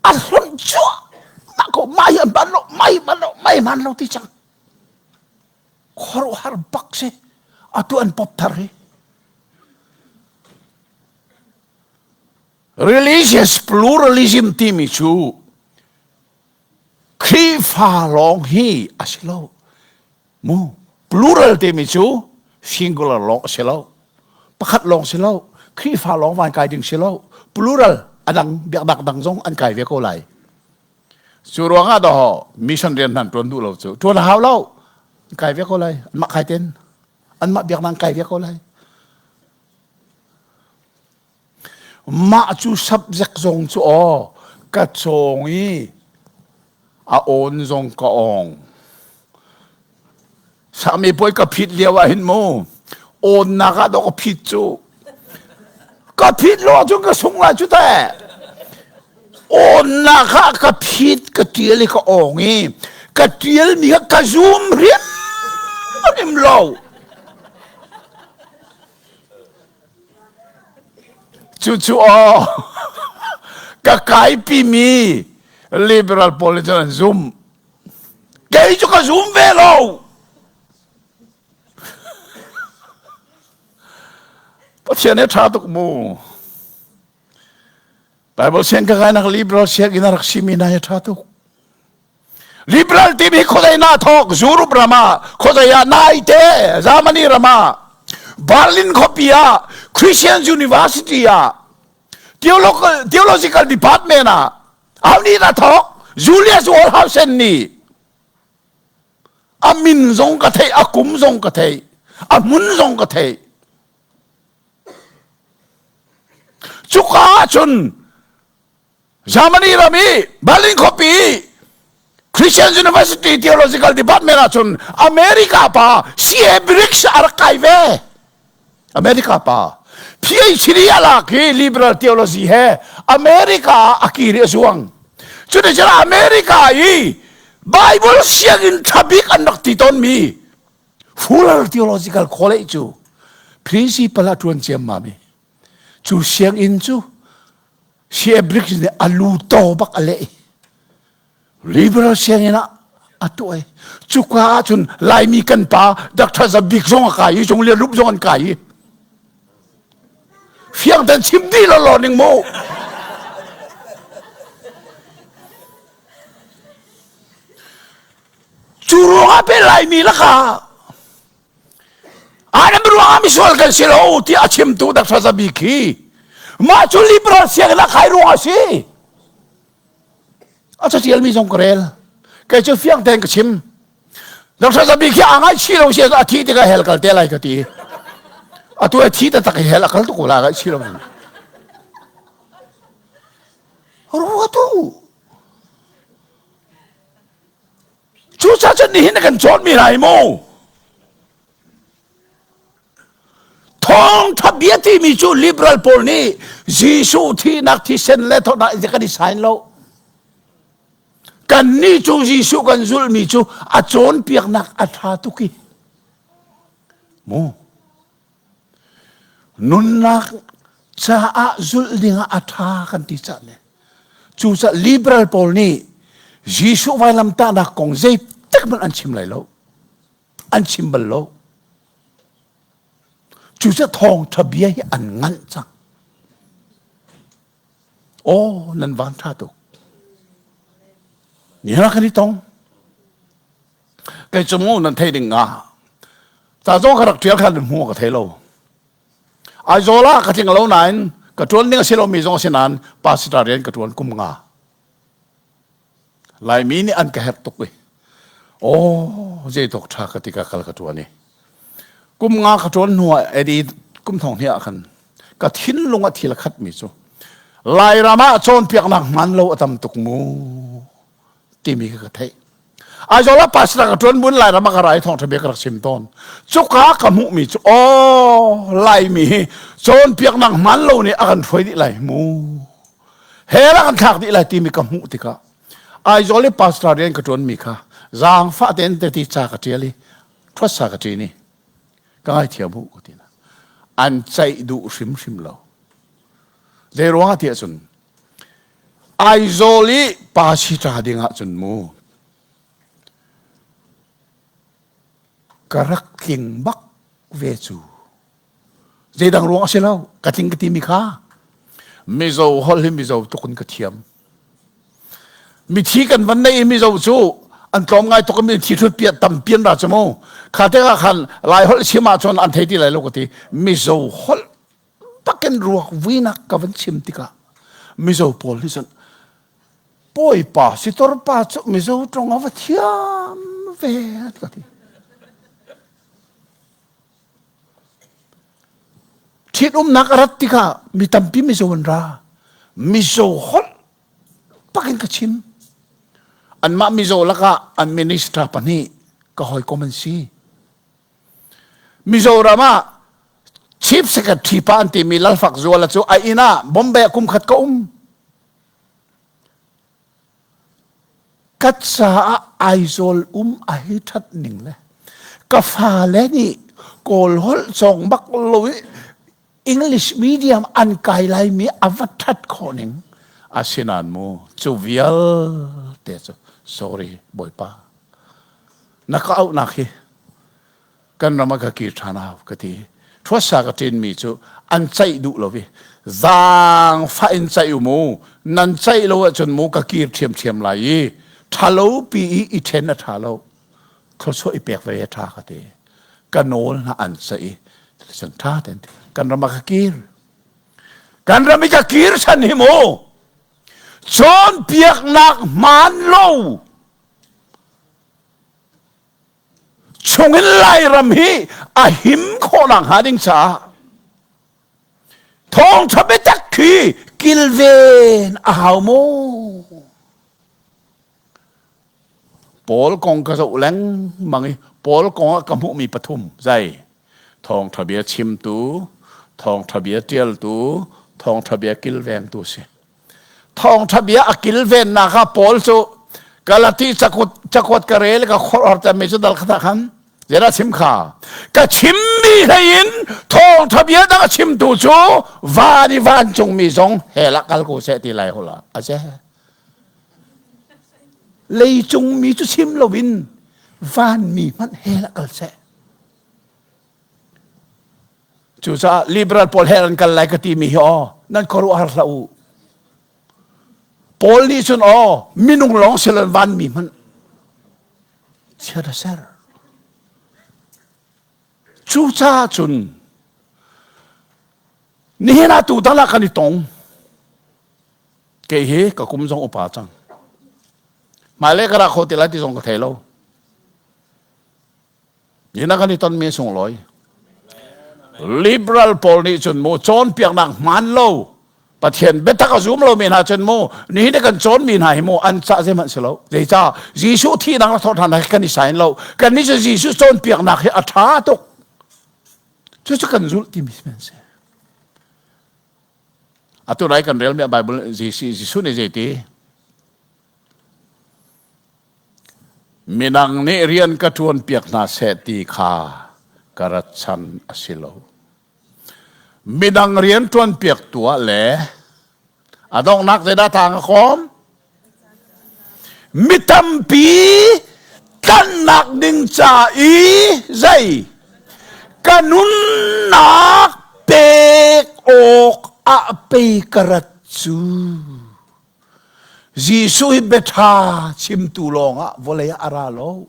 [SPEAKER 4] A hlonh cuahmah ko. Mah hi an hman lo, mah hi hman lo, mah hi hman lo ti cang. Khuaruahhar bak si. Atu an pop thar hi. Religious pluralism timi cu Khrihfa lawng hi a si lo. Mu plural timi cu singular lawng a si lo. Pakhat lawng si lo. Khrihfa lawng van kai ding si lo. Plural a dang biaknak dang zong an kai ve ko lai. Cu ruangah dawh mission rian hnan tuan duh lo cu tuan a hau lo. Kai ve ko lai. Anmah kai ten. Anmah biaknak kai ve ko lai. Mah cu subject zong cu aw ka cawng i a awn zong ka awng. Sami puai ka phit lio ah hin mu awnnak ah dawh ka phit cu. Ka phit lo ahcun ka sung lai cu teh. Awnnak ah ka phit ka tial i ka awng i ka tialmi kha ka zum hrimhrim lo. Cucu aw ka kaipimi liberal pawl nih cun an zumh. Kei cu ka zum ve lo. Pathian he ṭha tuk mu. Bible siang ka kainak liberal sianginn a rak simi hna hi ṭha tuk. Liberal timi khuazei na thawk Europe ram ah khuazei ah naite Germany ram ah Berlin khuapi ah Christian University ah Theological Department ah aho nih dah thawk Julius Wellhausen nih a min zong ka theih a kum zong ka theih a hmun zong ka theih cuka ahcun Germany ram i Berlin khuapi Christian University Theological Department ahcun America pa C.A. Briggs a rak kai ve. America pa PhD a lak hi liberal theology he America ah a kir i a zuang. Cuticun America i Bible sianginn ṭha bik an rak ti tawnmi Fuller Theological College cu principal a ṭuan ciammam i cu sianginn cu C.A. Briggs nih a lu to bak a leh i liberal sianginn ah a tuah i cuka ahcun Laimi kan pa Dr. Za Bik zong a kai i Cung Lian Rup zong an kai i fiang ten chim dih lo lo ning mu cu ruangah pe Laimi lakah Adam ruangah misual kan si lo tiah a chimtu Dr. Zabi khi mah cu liberal sianginn ah kai ruang a si. A catialmi zong ka rel. Kei cu fiang tein ka chim. Dr. Zabi khi aa ngaihchih lo si a thih tikah hell kal te lai ka ti. Atu a thi taktak hi hell a kal tuk ko la ngaihchih lo. Ruatu. Cucaah cun nihin na kan cawnmi hna hi mu thawngtha bia timi cu liberal pawl nih Jesuh thihnak thisen le thawhnak in kan i sign lo. Kannih cu Jesuh kan zulhmi cu a cawnpiaknak a ṭha tuk i mu Nunnak caah zulh dingah a ṭha kan ti cah le cucaah liberal pawl nih Jesuh vailamtahnak kong zeitik hmanh an chim lai lo. An chim bal lo. Cucaah thawngṭha bia hi an nganh cang. Aw, nan van ṭha tuk. Ni kan i tong. Kei cu mu nan thei ding nga. Ca zong ka rak ṭial khan hmu ka thei lo. Aizawl ah ka tling lo nain ka ṭuan ding a si lomi zong a si nain pastor rian ka ṭuan kum nga. Laimi nih an ka herh tuk i aw zeitluk ṭha ka ti ka kal ka ṭuan i kum nga ka ṭuan hnu ah Eddie kum thong hnih ah khan ka thinlung ah thil a khatmi cu Lairam ah cawnpiaknak hman lo a tam tuk mu timi ka ka theih. Aizawl ah pastor ka ṭuan buin Lairam ah ka ra i thawngṭha bia ka rak chim tawn. Cuka ka hmuhmi cu aw Laimi hi cawnpiaknak hman lo nih a kan hruai dih lai mu. Hell ah kan thlak dih lai timi ka hmuh tikah Aizawl i pastor rian ka ṭuanmi kha zaangfah tein teti ca ka ṭial i ṭhuatsa ka ṭin i ka ngaithiam u ka ti hna. An ceih duh hrimhrim lo. Zei ruangah ti ahcun Aizawl i pa si ṭa ding ahcun mu ka rak tling bak ve cu. Zeidang ruang a si lo, ka tling ka timi kha Mizo holh hi Mizo tuk in ka thiam. Mithi kan van nei i Mizo cu an tlawm ngai tuk mi thi thut pian tam pian ra chu mu. Kha te ka khan Lai holh chim ahcun an thei ti lai lo ka ti. Mizo holh bakin ruak vuinak ka van chim tikah Mizo pawl nih cun Bawipa sitor pa cu Mizo tong a va thiam ve an ka ti. Ṭhitumnak a rat tikah mi tampi Mizo an ra. Mizo holh bakin ka chim. Anmah Mizo lakah an minister pahnih ka hawikom an si. Mizoram ah Chief Secretary pa an timi Lalfak Zuala cu a inn ah Bombay ah kum khat ka um. Ka caah Aizawl um a hi ṭhat ning le ka fale nih Kawl holh cawng bak lo i English medium an kai laimi a va ṭhat khawh ning asinain mu cu vialte cu sorry Bawipa na ka auhnak hi kan ram ah ka kir ṭhan hau ka ti ṭhuatsa ka ṭinmi cu an ceih duh lo i zaangfah in ceih u mu nan ceih lo ahcun mu ka kir ṭhiamṭhiam lai i ṭhalo pi i i ṭhen a ṭha lo thluachuah i pek ve a ṭha ka ti ka nawl hna an ceih i cun ṭha ten kan ram ah ka kir kan ram i ka kir chan hi mu cawnpiaknak hmaan lo chungin Lairam hi a him khawhnak hnga ding caah thawngṭha biatak khi kilven a hau maw? Paul kong ka zoh lengmang i Paul kong ah ka hmuhmi pathum zai thawngṭha bia chimtu, thawngṭha bia ṭialtu, thawngṭha bia kilvengtu si. Thawngṭha bia a kilvennak ah Paul cu Galati cakuat cakuat ka rel ka khuaruahhar mi cu dal khat ah khan zeidah chim kha ka chimmi hlei in thawngṭha bia dang a chimtu cu van i vancungmi zong hell ah kal ko seh ti lai hol ah a ze leicung mi cu chim loin vanmi hmanh hell ah kal seh Cucaah liberal pawl he an kal lai ka timi hi aw nan khuaruahhar hlah u. Paul nih cun aw minung lawng siloin vanmi hmanh chiat a ser. Cucaah cun nihin ah tu dal ah kan i tong. Kei hi ka kum zong upa cang. Hmailei ka ra kho ti lai ti zong ka thei lo. Nihin ah kan i tonmi a sunglawi. Liberal pawl nih cun mu cawnpiaknak hmaan lo Pathian biatak a zum lomi hna cun mu nihin i kan cawnmi hna hi mu an cah zeihmanh si lo. Zeicah Jesuh thihnak le thawhṭhannak hi kan i sain lo. Kannih cu Jesuh cawnpiaknak hi a ṭha tuk. Cucu kan zulh timi si si. Atu lai kan relmi a Bible Jesuh nih zeiti? Midang nih rian ka ṭuanpiak hna seh ti kha ka rat chan a si lo. Midang rian ṭuanpiak tu ah le a donghnak zeidah tang a kawm? Mi tampi tlanhnak ding ca i zei ka nunnak pek awk ah pei ka rat cu. Jesuh hi biaṭha chimtu lawngah vawlei ah a ra lo.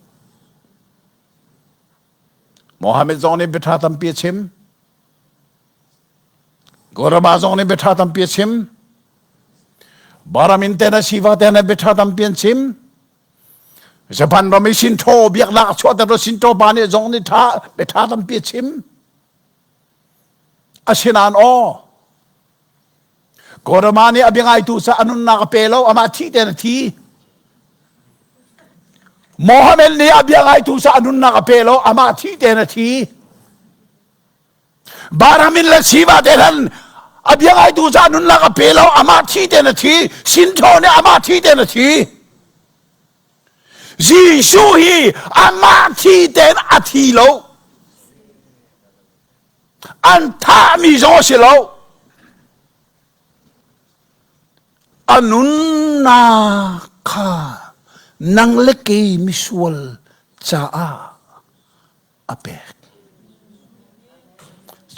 [SPEAKER 5] Mohammed zong nih biaṭha tampi a chim. Goraba zong nih biaṭha tampi a chim. Baramin te na Siva te na biaṭha tampi an chim. Japan ram i Shinto biaknak a chuahter Shinto pa nih zong nih ṭha biaṭha tampi a chim. Asinain aw Gautama nih a biangaitu ca a nunnak a pe lo, amah thih tein a thi. Mohammed nih a biangaitu ca a nunnak a pe lo, amah thih tein a thi. Baramin le Shiva te khan a biangaitu ca nunnak a pe lo, amah thi tein a thi. Sintho nih amah thi tein a thi. Jesuh hi amah thi tein a thi lo. An thahmi zong a si lo. A nunnak kha nang le kei misual caah a pek.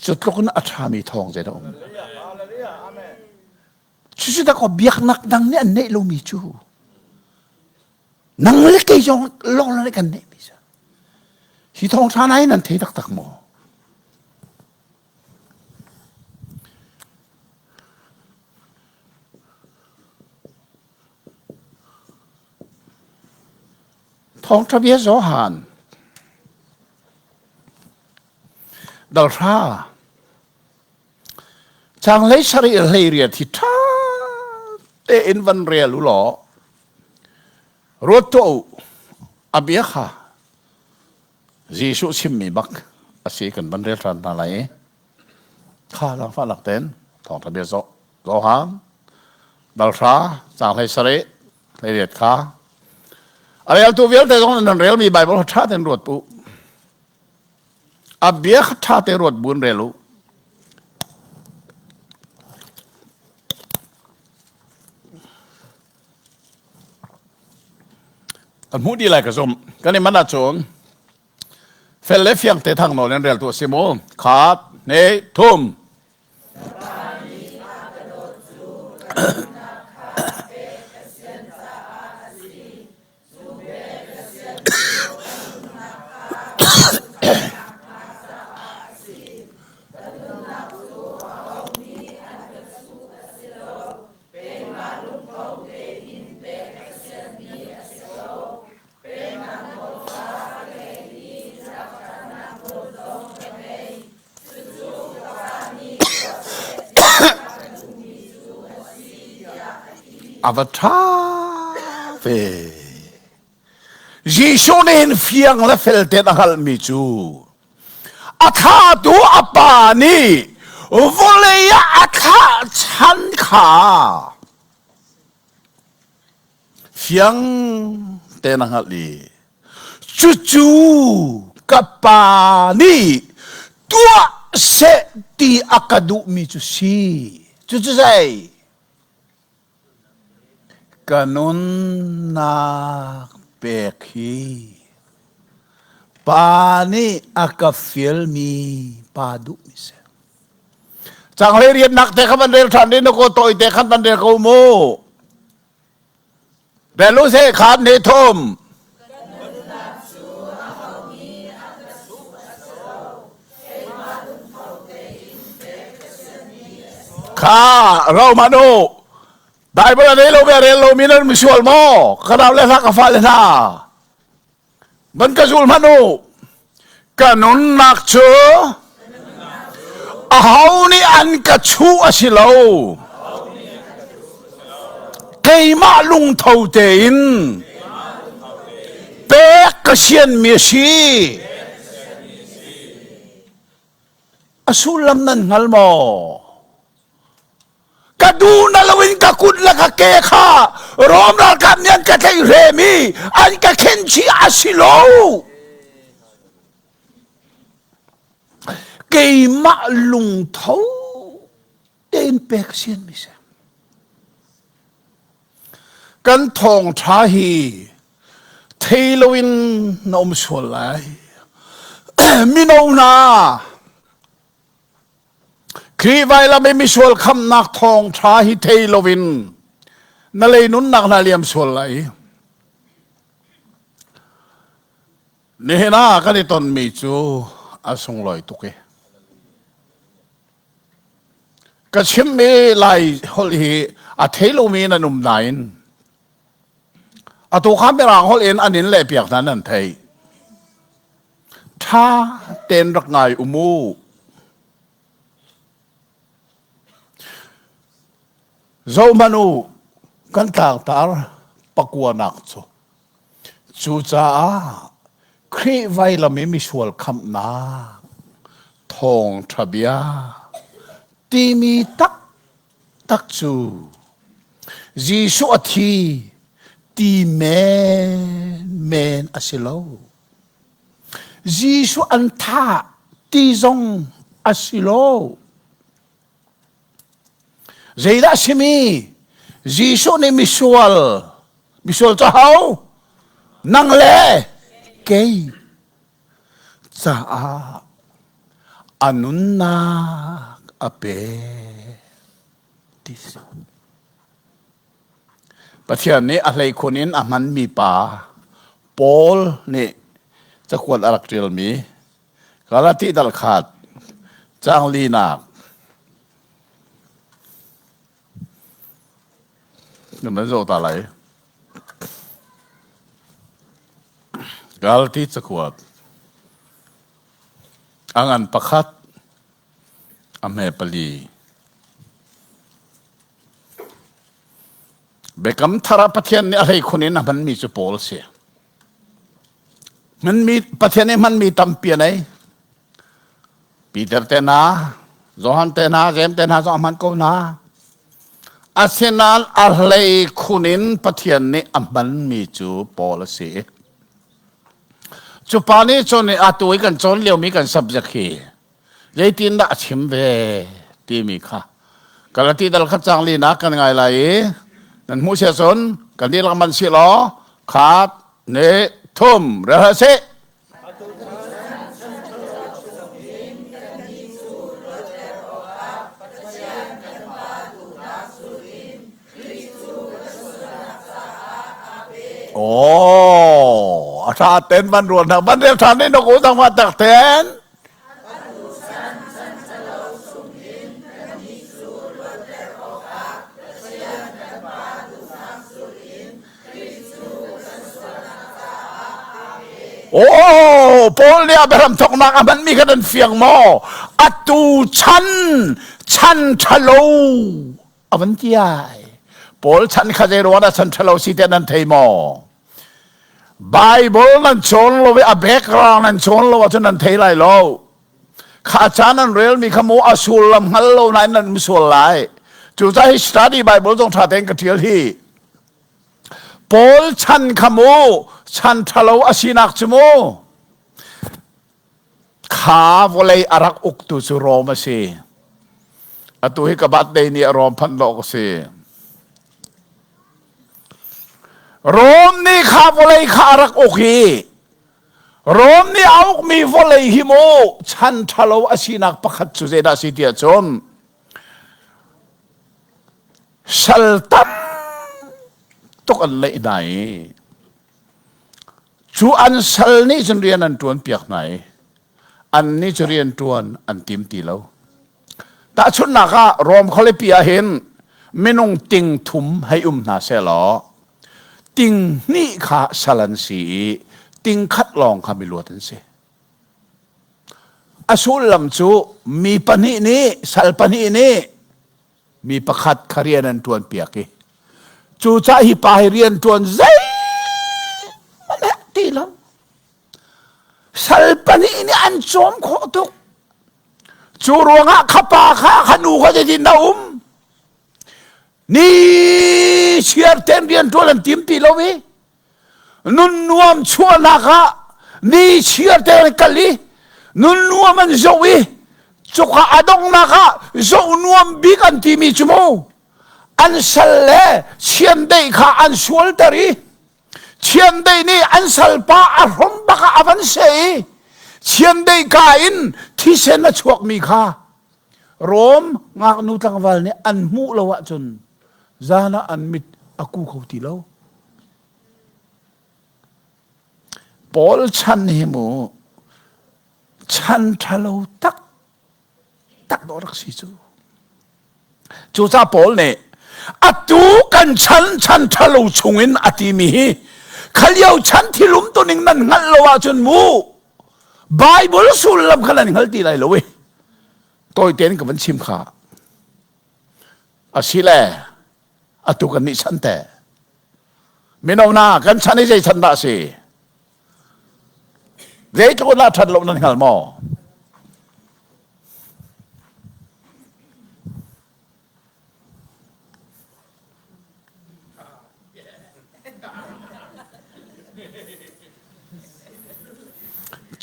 [SPEAKER 5] Cu tluk in a ṭhami thawng zeidah um. Cucu dak biaknak dang nih an neih lomi cu nang le kei zong lawng le kan neihmi cu. Hi thawngṭha hna hi nan thei taktak maw? Thawngṭha bia Johan dal hra Chang hlei sarih hlei riat hi ṭha tein van rel u law ruat tuah u a bia kha Jesuh chimmi bak a si kan van rel ṭhan hna lai i kha langfah lak tein thawngṭha bia Johan dal hra chang hlei sarih hlei riat kha a reltu vialte zong nan relmi Bible kha ṭha tein ruat u A bia kha ṭha te ruat buin rel u. Kan hmuh dih lai ka zumh. Kan i man ahcun fel le fiang te thang nawl in rel tu a si mu. Khat, hne, thum. A va ṭha ve. Jesuh nih hin fiang le fel tein a hngalhmi cu a thlatu a pa nih vawlei ah a thlah chan kha Fiang tein a hngalh i cucu ka pa nih tuah seh ti a ka duhmi cu si. Cucu zei? Ka nunnak pek hi pa nih a ka fialmi pa duhmi si. Changlei riannak te kha van rel ṭhan ding na ko tawi te khan van rel ko mu. Rel u se khan ne thum. Kha Romanu Bible a rel lo ve rel lo mi nan misual maw? Ka nau le hna ka fa le hna. Van ka zul hmanh u. Ka nunnak cu aho nih an ka chuh a si lo. Keimah lungtho tein pek ka sianmi a si. A sullam nan hngal maw? Ka duh na loin ka kut le ka ke kha Rom ralkap nih an ka tlaih hrem i an ka khen chih a si lo. Keimah lungtho tein pek sian mi si. Kan thawngṭha hi thei loin na um sual lai. Mino hna, Khrih vailam i misual khamhnak thawngṭha hi thei loin na lei nunnak na liam sual lai. Nihin ah kan i tonmi cu A sunglawi tuk i. Ka chimmi Lai holh hi a thei lomi nan um nain atu kha Mirang holh in an in lehpiak hna nan theih. Ṭha tein rak ngai um u. Zohhmanh u, kan tlangtar pakuanak cu. Cucaah Khrih vailam i misual khamhnak thawngṭha bia timi taktak cu Jesuh a thi ti menmen a si lo. Jesuh an thah ti zong a si lo. Zeidah a simi? Jesuh nih misual, misual cu ho? Nang le kei caah a nunnak a pe ti si. Pathian nih a hleikhun in a hmanmi pa Paul nih cakuat a rak ṭialmi Galati dal khat caang linak nan zoh ta lai. Galati cakuat a ngan pakhat a hme pali. Biakam thar ah Pathian nih a hleikhun in a hmanmi cu Paul si. Hmanmi Pathian nih hmanmi tampi a nei. Peter te hna, Johan te hna, Jeim te hna zong a hman ko hna. Asinain a hlei khun in Pathian nih a hmanmi cu Paul a si. Cu pa nih cun atu i kan cawn liomi kan subject hi zeitindah a chim ve timi kha Galati dal khat cang linak kan ngai lai i nan hmuh sia cun kan dihlak man si law khat ne thum rel sih. Oh, a tha ten van rual hna van rel than ne nok u dang ma tak ten. Oh, Paul nih Abraham thawknak a hmanmi kha nan fiang maw? Atu chan chan ṭhalo a van ti ai. Paul chan kha zei ruang dah chan ṭhalo si te nan thei maw? Bible nan cawn lo i a background nan cawn lo ahcun nan thei lai lo. Kha ca nan relmi kha mu a sullam hngal lo nain nan um sual lai. Cucaah hi study Bible zong ṭha tein ka ṭial hi. Paul chan kha mu chan ṭhalo a sinak cu mu kha vawlei a rak uktu cu Rom a si. Atu hi ka birthday ni a Rom phanh dawh ka si. Rom nih kha vawlei kha a rak uk i Rom nih a ukmi vawlei hi mu chan ṭhalo a sinak pakhat cu zeidah a si tiah cun sal tam tuk an leih hna i Cu an sal nih cun rian an ṭuan piak hna i annih cu rian ṭuan an tim ti lo. Tahchunhnak ah Rom khualipi ah hin minung ting thum hei um hna sehlaw ting hnih kha sal an si i ting khat lawng kha miluat an si. A sullam cu mi pahnih nih sal pahnih nih mi pakhat kha rian an ṭuan piak i cucaah hi pa hi rian ṭuan zeihmanh ti lo sal pahnih nih an cawm khawh tuk cu ruangah kha pa kha kha nu kha zeitin dah um ni chiar ten rian ṭuan an tim ti lo i nun nuam chuahnak ah ni chiar te an kal i nun nuam an zoh i cuka a donghnak ah zoh nuam bik an timi cu mu an sal le chiandeih kha an sualter i chiandeih nih an salpa a hrom bak ah a van seh i chiandeih ka in thisen a chuakmi kha Rom ngaknu tlangval nih an hmuh lo ahcun zan ah an mit a ku kho ti lo. Paul chan hi mu.
[SPEAKER 4] Chan ṭhalo tak tak dawh rak si cu. Cucaah Paul nih atu kan chan chan ṭhalo chungin a timi hi khalio chan thil umtuning nan hngalh lo ahcun mu Bible sullam kha nan hngal ti lai lo i tawi tein ka van chim kha asile atu kan nih chan te mino na kan chan i zei chan dah si zeitluk dah ṭhat lo nan hngal maw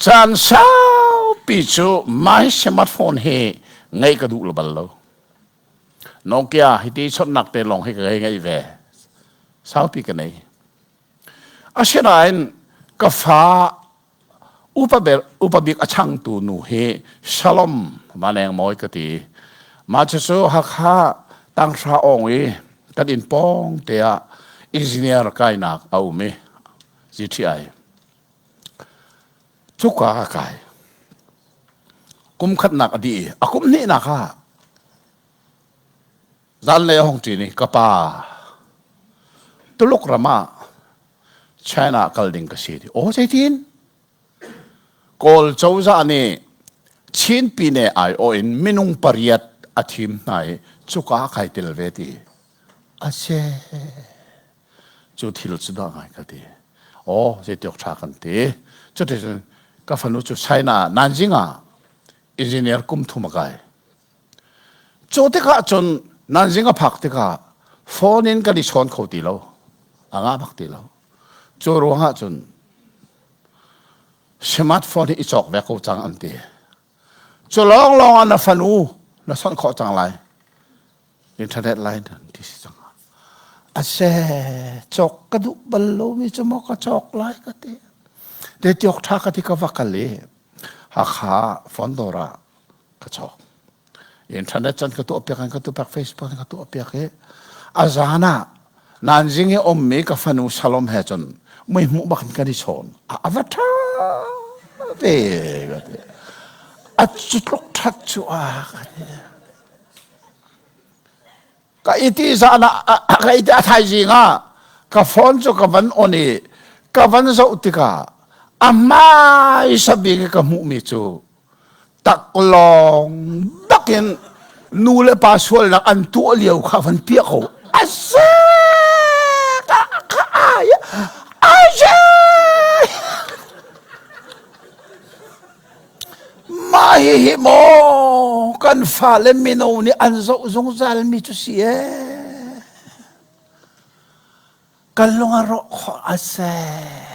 [SPEAKER 4] Caan saupi cu my smartphone hi ngeih ka duh bal lo. Nokia hiti chawnhnak te lawng hi ka ngei ve. Saupi ka nei. Asinain ka fa upa bik a changtu nu hi Shalom Vaneng Mawi ka ti. Mah cucu Hakha tanghra awng i kan inn pawng te ah engineer kainak a um i GTI. Cuka ka kai. Kum khatnak a dih i a kum hnihnak ah zanlei a hung ṭin i ka pa Tuluk ram ah China kal ding ka si ti. Aw zeitin? Kawl cozah nih Chin pine aiawh in minung pariat a thim hna i cuka kai tel ve ti. A se. Cu thil cu dah ngai ka ti. Aw zeitiok ṭha kan ti. Cuticun ka fanu cu China Nanjing ah engineer kum thum a kai. Cu tikah cun Nanjing a phak tikah phone in kan i chawn kho ti lo. A ngah bak ti lo. Cu ruangah cun smartphone hi i cawk ve ko cang an ti. Cu lawnglawng ah na fanu na sonh khawh cang lai. Internet line an ti si cang. A se cawk ka duh bal lomi cu maw ka cawk lai ka ti. Te tiok tha ka ti ka va kal i Hakha phone dawr ah ka cawk. Internet cun ka tuah piak ka tuah piak Facebook ka tuah piak i a zan ah Nanjing i ummi ka fanu Salom he cun mui hmuh bak in kan i chawn. A va ṭha ve ka ti. A cu tluk ṭhat cu a ka ti. Ka iti zan ah ka iti a thaizing ah ka phone cu ka van on i ka van zoh tikah a hmaisa bik i ka hmuhmi cu taklawng bakin nu le pa sualnak an tuah lio kha van piah ko a ka ai ai mah hihi maw kan fale mino nih an zoh zungzal mi cu si ee kan lung a rawh khawh a seh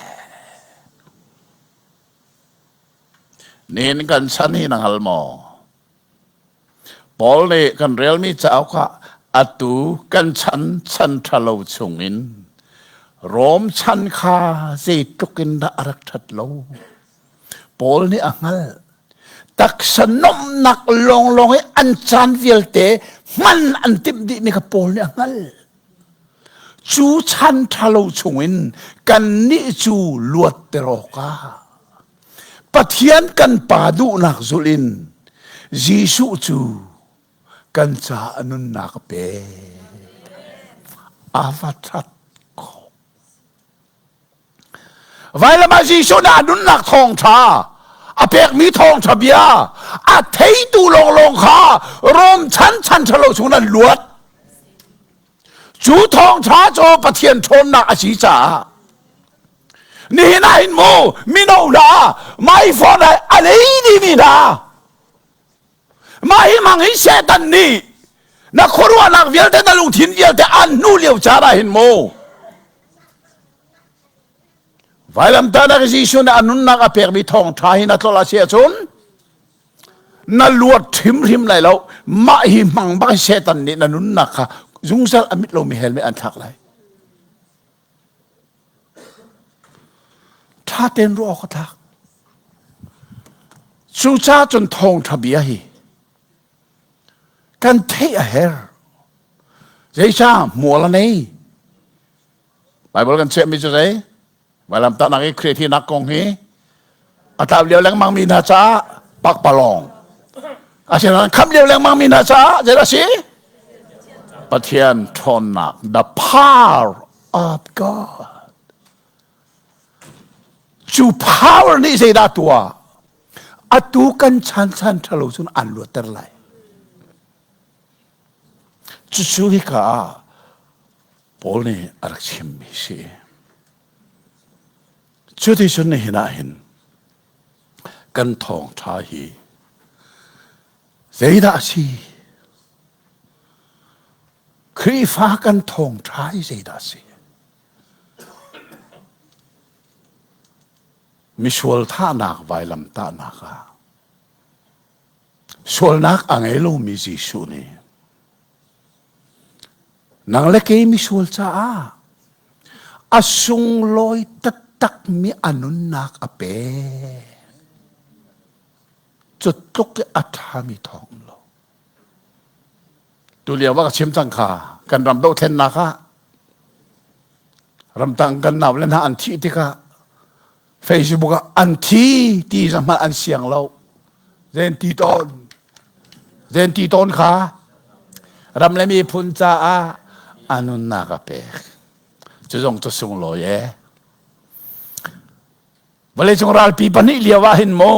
[SPEAKER 4] Nihin kan chan hi na hngal maw? Paul nih kan relmi cauk ah atu kan chan chan ṭhalo chungin Rom chan kha zeitluk in dah a rak ṭhat lo. Paul nih a hngalh. Taksa nomhnak lawnglawng i an caan vialte hman an timh dihmi kha Paul nih a hngalh. Cu chan ṭhalo chungin kannih cu luatter awkah Pathian kan Pa duhnak zulh in Jesuh cu kan caah nunnak a pek. A va ṭhat khawh. Vailam ah Jesuh nih a nunnak thawngṭha a pekmi thawngṭha bia a theitu lawnglawng kha Rom chan chan ṭhalo chung an luat. Cu thawngṭha cu Pathian ṭhawnnak a si caah nihin ah hin mu mino hna mai phone ah a nei dimi hna mah hi mang hi Satan nih na khuaruahnak vialte na lungthin vialte an hnu lio caan ah hin mu vailamtahnak Jesuh nih a nunnak a pekmi thawngṭha hi na tlolh a si ahcun na luat hrimhrim lai lo mah hi hmang bak hi Satan nih na nunnak kha zungzal a mit lomi hell nih an thlak lai ṭha tein ruah awk a tlak cucaah cun thawngṭha bia hi kan theih a herh zeicah hmual a nei Bible kan chiahmi cu zei vailamtahnak i Khrih thinak kong hi a tlau lio lengmang mi hna caah. Pakpalawng. Asinain khamh lio lengmang mi hna caah zeidah a si? Pathian ṭhawnnak, the power of God. Cu power nih zeidah tuah? Atu kan chan chan ṭhalo cun an luatter lai. Cucu hika ah Paul nih a rak chimmi si. Cuticun nihin ah hin kan thawngṭha hi zeidah a si? Khrihfa kan thawngṭha hi zeidah a si? Misual thahnak vailam tahnak ah sualnak a ngei lomi Jesuh nih nang le kei misual caah a sunglawi taktakmi a nunnak a pek. Cu tluk i a ṭhami thawng um lo. Tulio ah ka chim cang kha kan ram dohthlennak ah ramtang kan nau le hna an thih tikah Facebook ah an thi ti zahmanh an siang lo. Zen ti tawn. Zen ti tawn kha ram le miphun caah a nunnak a pek. Cu zong cu sunglawi e. Vawleicung ralpi pahnih lio ah hin mu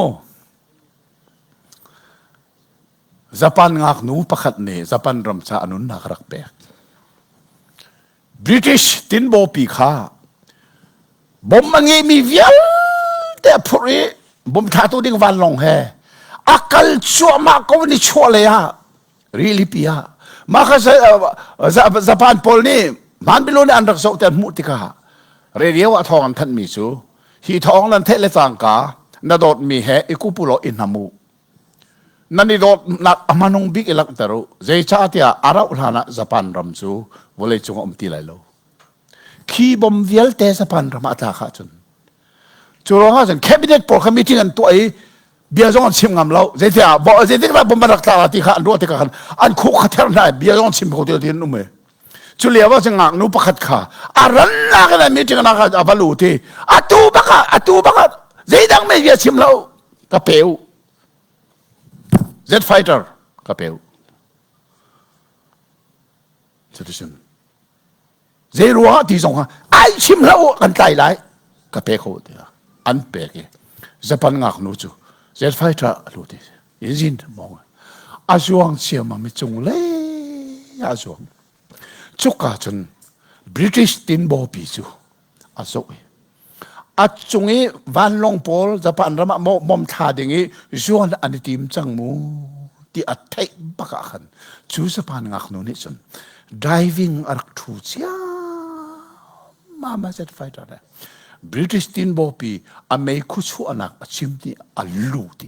[SPEAKER 4] Japan ngaknu pakhat nih Japan ram ca a nunnak a rak pek. British tinbawpi kha bom a ngeimi vialte a phurh i bom thlatu ding vanlawng he a kal cuahmah ko ni chuah lei ah rilipi ah mah kha Japan pawl nih hmanbilu nih an rak zoh te an hmuh tikah radio ah thawng an thanhmi cu hi thawng nan theih le cangka na dawtmi he i kupu law i hnam u nan i dawtnak a hmanung bik i langhter u zeicahtiah a rauh hlan ah Japan ram cu vawleicung a um ti lai lo khi bom vialte Japan ram ah a tlak ahcun cu ruangah cun cabinet pawl kha meeting an tuah i bia zong an chim ngam lo zeitiah zeitik dah bom an rak tlak ti kha an ruah tikah khan an khuk kha ther hna bia zong an chim kho ti an um i cu lio ah cun ngaknu pakhat kha a rannak in a meeting nak a va lut i atu bak ah atu bak ah zeidang mei bia chim lo ka pe u jet fighter ka pe u cuticun zei ruangah ti zong ai chim hlah u kan tlai lai ka pe kho tiah an pek i Japan ngaknu cu jet fighter a lut i engine mong a zuang ciammam i cung lei a zuang cuka cun British tinbawpi cu a zoh i a cung i vanlawng pawl Japan ram ah bom thla ding i zuan an i tim cang mu ti a theih bak ah khan cu Japan ngaknu nih cun diving a rak ṭhu cia mama jet fighter le British tinbawpi a meikhu chuahnak a chim ti a lu ti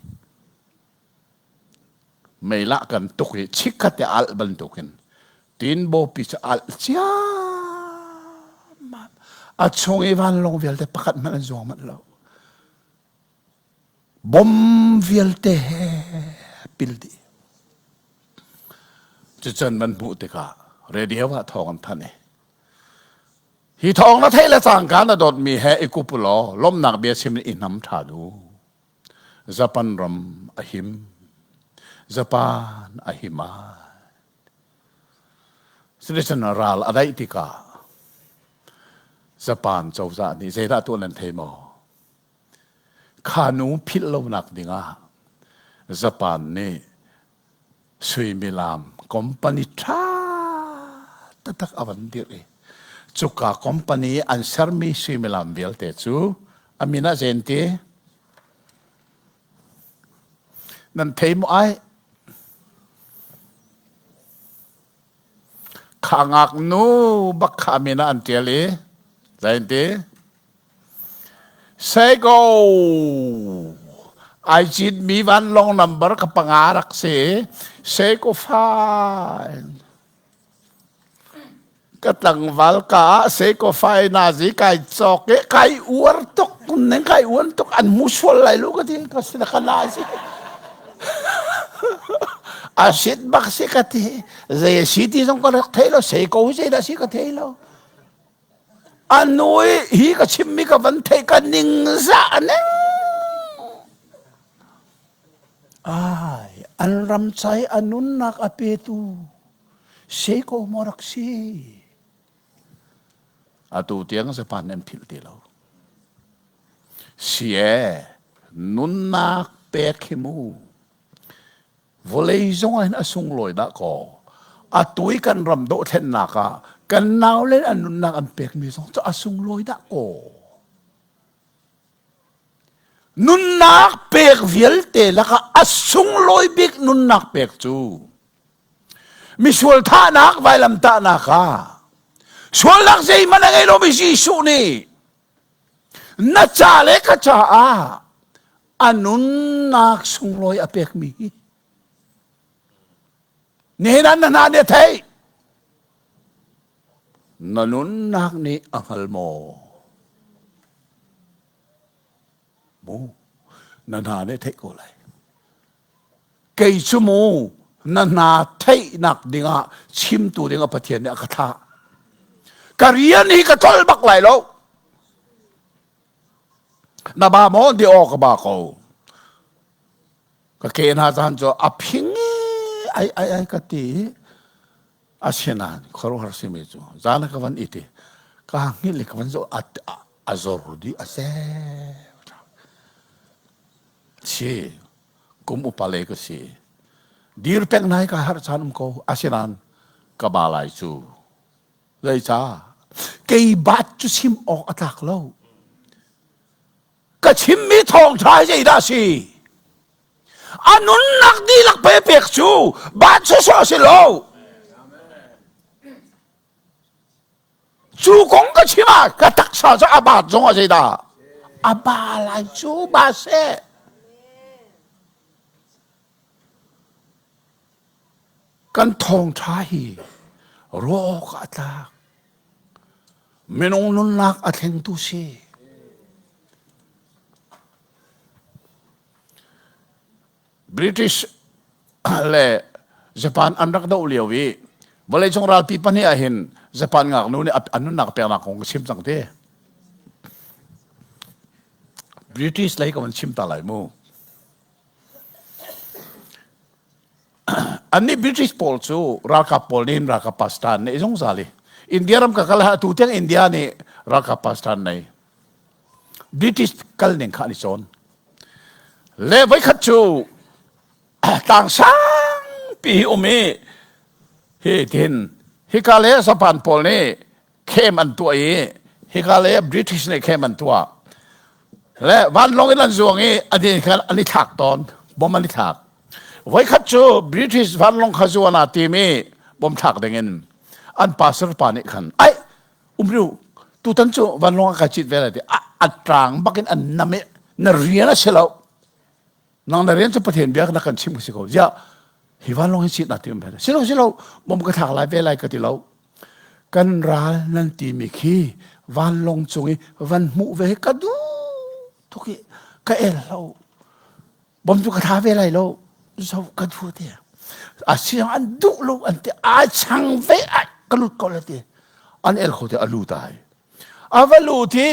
[SPEAKER 4] Meilah kan tuk i chikkhat te alh bantukin tinbawpi cu alh ciammam. A chung i vanlawng vialte pakhat hmanh an zuang manh lo. Bom vialte he pil dih. Cucun man hmuh tikah radio ah thawng an thanh i hi thawng na theih le cangka na dawtmi he i kup law lawmhnak bia chim in i hnam ṭhan u. Japan ram a him. Japan a him ai. Cuticun ral a daih tikah Japan cozah nih zeidah tuah nan thei maw? Kha nu philh lonak dingah Japan nih suimilam company ṭha taktak a van dirh i cuka company an sermi suimilam vialte cu a min ah zen ti nan thei maw ai kha ngaknu bak kha min ah an ṭial i zein ti Seiko ai citmi vanlawng number ka panga rak si. Seiko fine. Ka tlangval ka ah Seiko fine nazi kai cawk i kai uar tuk neng kai uar tuk an hmu sual lai lu ka ti ka si ka nazi. A sit bak si ka ti. Zei si ti zong ka rak thei lo. Seiko zei dah si ka thei lo. A nu i hi ka chimmi ka van theih ka ningzah ning.
[SPEAKER 6] Ai, an ram cai a nunnak a petu Seiko maw rak si?
[SPEAKER 5] Atu tiang Japan an philh ti lo. Si e, nunnak pek hi mu. Vawlei zong ah hin a sunglawi dah kaw. Atu i kan ram dohthlennak ah kan naule an nunnak an pekmi zong cu a sunglawi dah kaw.
[SPEAKER 6] Nunnak pek vialte lakah a sunglawi bik nunnak pek cu misual thahnak vailamtahnak ah sualnak zeihmanh a ngei lomi Jesuh nih na ca le ka caah a nunnak sunglawi a pekmi hi nihin ah na hna nih a theih
[SPEAKER 5] na nunnak nih a hngal maw
[SPEAKER 6] mu na hna nih theih ko lai kei cu mu na hna theihnak dingah chimtu dingah Pathian nih a ka thlah ka rian hi ka tlol bak lai lo
[SPEAKER 5] Na ba maw ti aw ka ba ko. Ka ke hna caan cu a phing ai ai ai ka ti asinain khuaruahhar simi cu zan ka van iti ka hngilh i ka van zoh a zor dih a seh si kum upa le ka si dir peng nai ka har caan um ko asinain ka ba lai cu Zeicah?
[SPEAKER 6] Kei bat cu chim awk a tlak lo. Ka chimmi thawngṭha hi zeidah a si? A nunnak dihlak pe pek cu bat sawsawh a si lo. Cu kong ka chim ah ka taksa cu a bat zong ah zeidah? A ba lai cu ba seh.
[SPEAKER 5] Kan thawngṭha hi ruah awk ah a tlak. Minung nunnak a thlengtu si. British le Japan an rak doh lio i vawleicung ralpi pahnih ah hin Japan ngaknu nih an nunnak peknak kong ka chim cang te. British lei ka van chim ta lai mu. Annih British pawl cu ralkap pawl nih ralkap pastor an neih zungzal i India ram ka kal ah atu tiang India nih ralkap pastor an nei. British kal ning kha an i cawn. Le voikhat cu tlang sangpi hi um i hi tin hika le Japan pawl nih khem an tuah i hika le British nih khem an tuah le vanlawng in an zuang i an i an i thlak tawn bom an i thlak voikhat cu British vanlawng kha zuan aa tim i bom thlak ding in an pastor pa nih khan ai umriu tutan cu vanlawng a kai cit ve lai ti a ṭang bakin an nam i na rian a si lo nang na rian cu Pathian bia na kan chim ka si ko ziah hi vanlawng hi cit na tim ve si lo si lo bom ka thlak lai ve lai ka ti lo kan ral nan timi khi vanlawng cung i van hmuh ve ka duh tuk i ka el lo bom cu ka tha ve lai lo zo ka duh te a siang an duh lo an ti a chang ve ai ka lut ko la ti an el kho te a lut ai a va lut i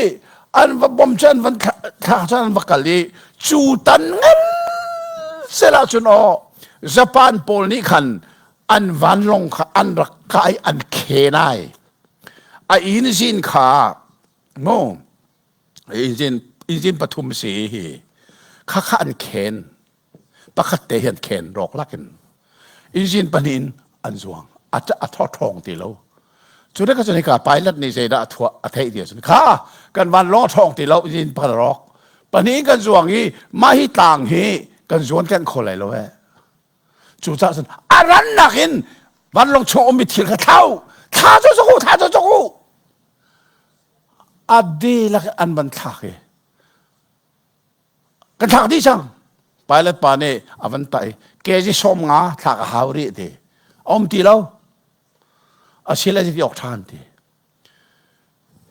[SPEAKER 5] an va bom cu an van thlak cun an va kal i cu tan ngan sela cun aw Japan pawl nih khan an vanlawng kha an rak kai an khen ai a engine kha no engine engine pathum si hi kha kha an khen pakhat te hian khen rawk lakin engine pahnih in an zuang a a ṭhawng ti lo cu ka cun hika pilot nih zeidah a thuah a theih ti cun kha kan vanlawng a ṭhawng ti lo engine pakhat a rawk pahnih in kan zuang i mah hi tlang hi kan zuan kan kho lai lo eh Cucaah cun a rannak in vanlawng chung ummi thil kha thlau thla cu cuk u thla cu cuk u a dihlak an van thlak i kan thlak dih cang pilot pa nih a van tah i kg 50 thlak a hau rih ti a um ti lo a si le ti awk ṭhan ti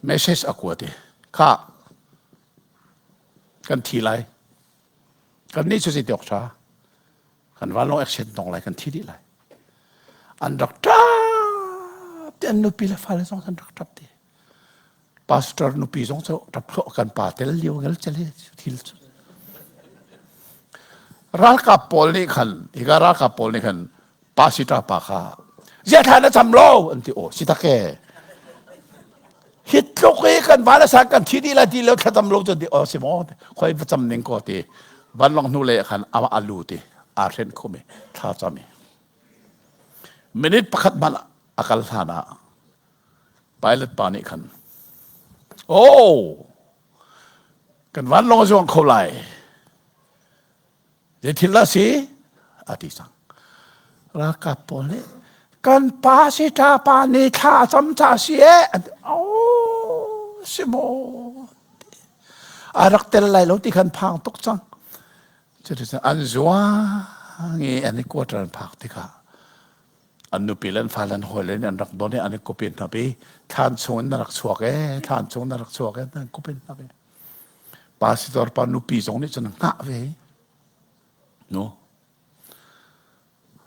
[SPEAKER 5] message a kuat i kha kan thi lai kan nih cu ti awk ṭha kan vanlawng accident tong lai kan thi dih lai an rak ṭap ti an nupi le fale zong an rak ṭap ti pastor nupi zong cu ṭap kan pa tel lio ngel chel thil cu.
[SPEAKER 6] Ralkap pawl nih khan hika ralkap pawl nih khan pasita pa kha ziah thla na cam lo an ti aw si tak e hi tluk i kan van a sang kan thi dih lai ti lo thlacam lo cun ti aw si maw khoi va cam ning ko ti vanlawng hnu le khan ama alu ti aa hren khum i thla cam i minute pakhat hmanh a kal hlan ah pilot pa nih khan oh kan vanlawng a zuang kho lai Zei thil dah si? A ti cang. Ralkap pawl nih kan pa si ṭa pa nih thla a cam ca si e. Oh, si maw? A rak tel lai lo ti khan phang tuk cang. Cuticun an zuang i an i quarter an phak tikah an nupi le an fale an hawile nih an rak don i an i kupin hna pi thlan chung in na rak chuak e thlan chung na rak chuak e an kupin hna pi Pastor pa nupi zong nih cun hngah ve. No.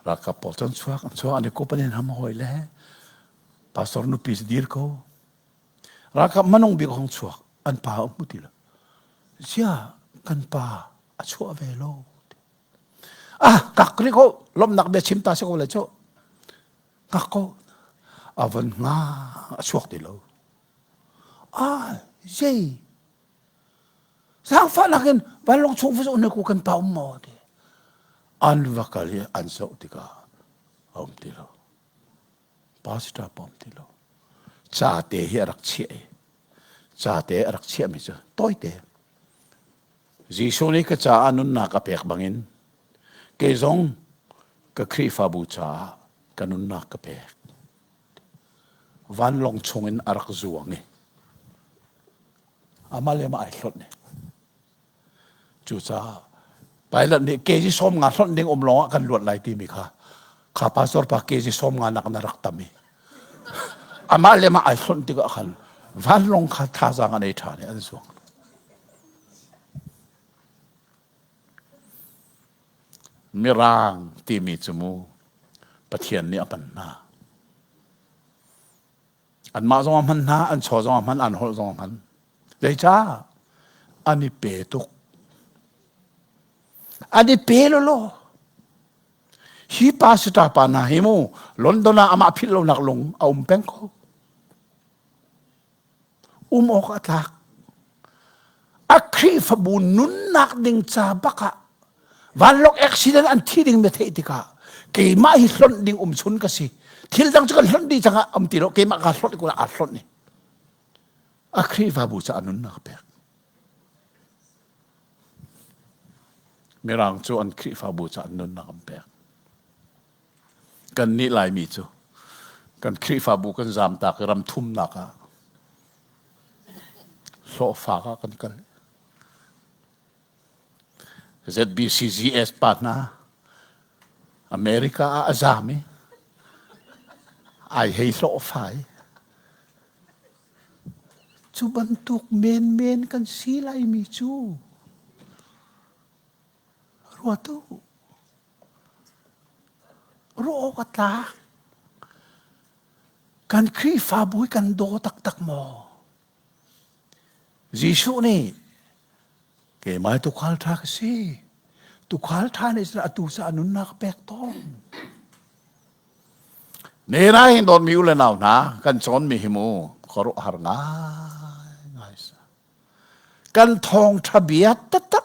[SPEAKER 6] Ralkap pawl cun chuak an chuak an i kup an in ham hawi le pastor nupi si dir ko. Ralkap manung bik hong chuak an pa a hmu ti lo. Sia kan pa a chuah ve lo. Ah kak ri ko lomnak bia chim ta si ko le cu. Kak ko. A von nga a chuak ti lo. Ah, zei zaangfahnak in vanlawng chung va zoh ne ku kan pa um maw ti an va kal i an zoh tikah a um ti lo pastor pa um ti lo ca te hi a rak chiah i ca te a rak chiahmi cu tawite Jesuh nih ka caah nunnak a pek bangin kei zong ka Khrihfabu caah ka nunnak ka pek Vanlawng chungin a rak zuang i amah le amah ai hlonh i cucaah pilot nih kg 50 hlonh ding um lawngah kan luat lai timi kha kha pastor pa kg 50 nak na rak tam i amah le amah ai hlonh tikah khan vanlawng kha thazaang an ei ṭhan i an zuang. Mirang timi cu mu Pathian nih a hman hna. Anmah zong a hman hna, an chaw zong a hman, an holh zong a hman. Zeicah? An i pe tuk. An i pe lawlaw. Hi pastor pa hna hi mu London ah amah philh lonak lung a um peng ko. Um awk a tlak. A Khrihfabu nunnak ding ca bak ah vanlawng accident an thi ding na theih tikah keimah hi hlonh ding um chun ka si. Thil dang cu kan hlonh dih cangah um ti lo keimah ka hlonh ko aa hlonh ni. A Khrihfabu ca nunnak a pek. Mirang cu an Khrihfabu ca nunnak an pek. Kannih Laimi cu kan Khrihfabu kan zamtak i ram thumnak ah hlawhfak ah kan kal. ZBCGS pa hna America ah a zam i ai hei hlawhfa i cu bantuk menmen kan si laimi cu ruat u. Ruah awk a tlak. Kan Khrihfabu hi kan daw taktak maw? Jesuh nih keimah tuukhal ṭha ka si. Tuukhal ṭha nih cun atu cu a nunnak a pek tawn. Nena hin dawtmi u le nau hna kan cawnmi hi mu khuaruahhar ngai ngai kan thawngṭha bia taktak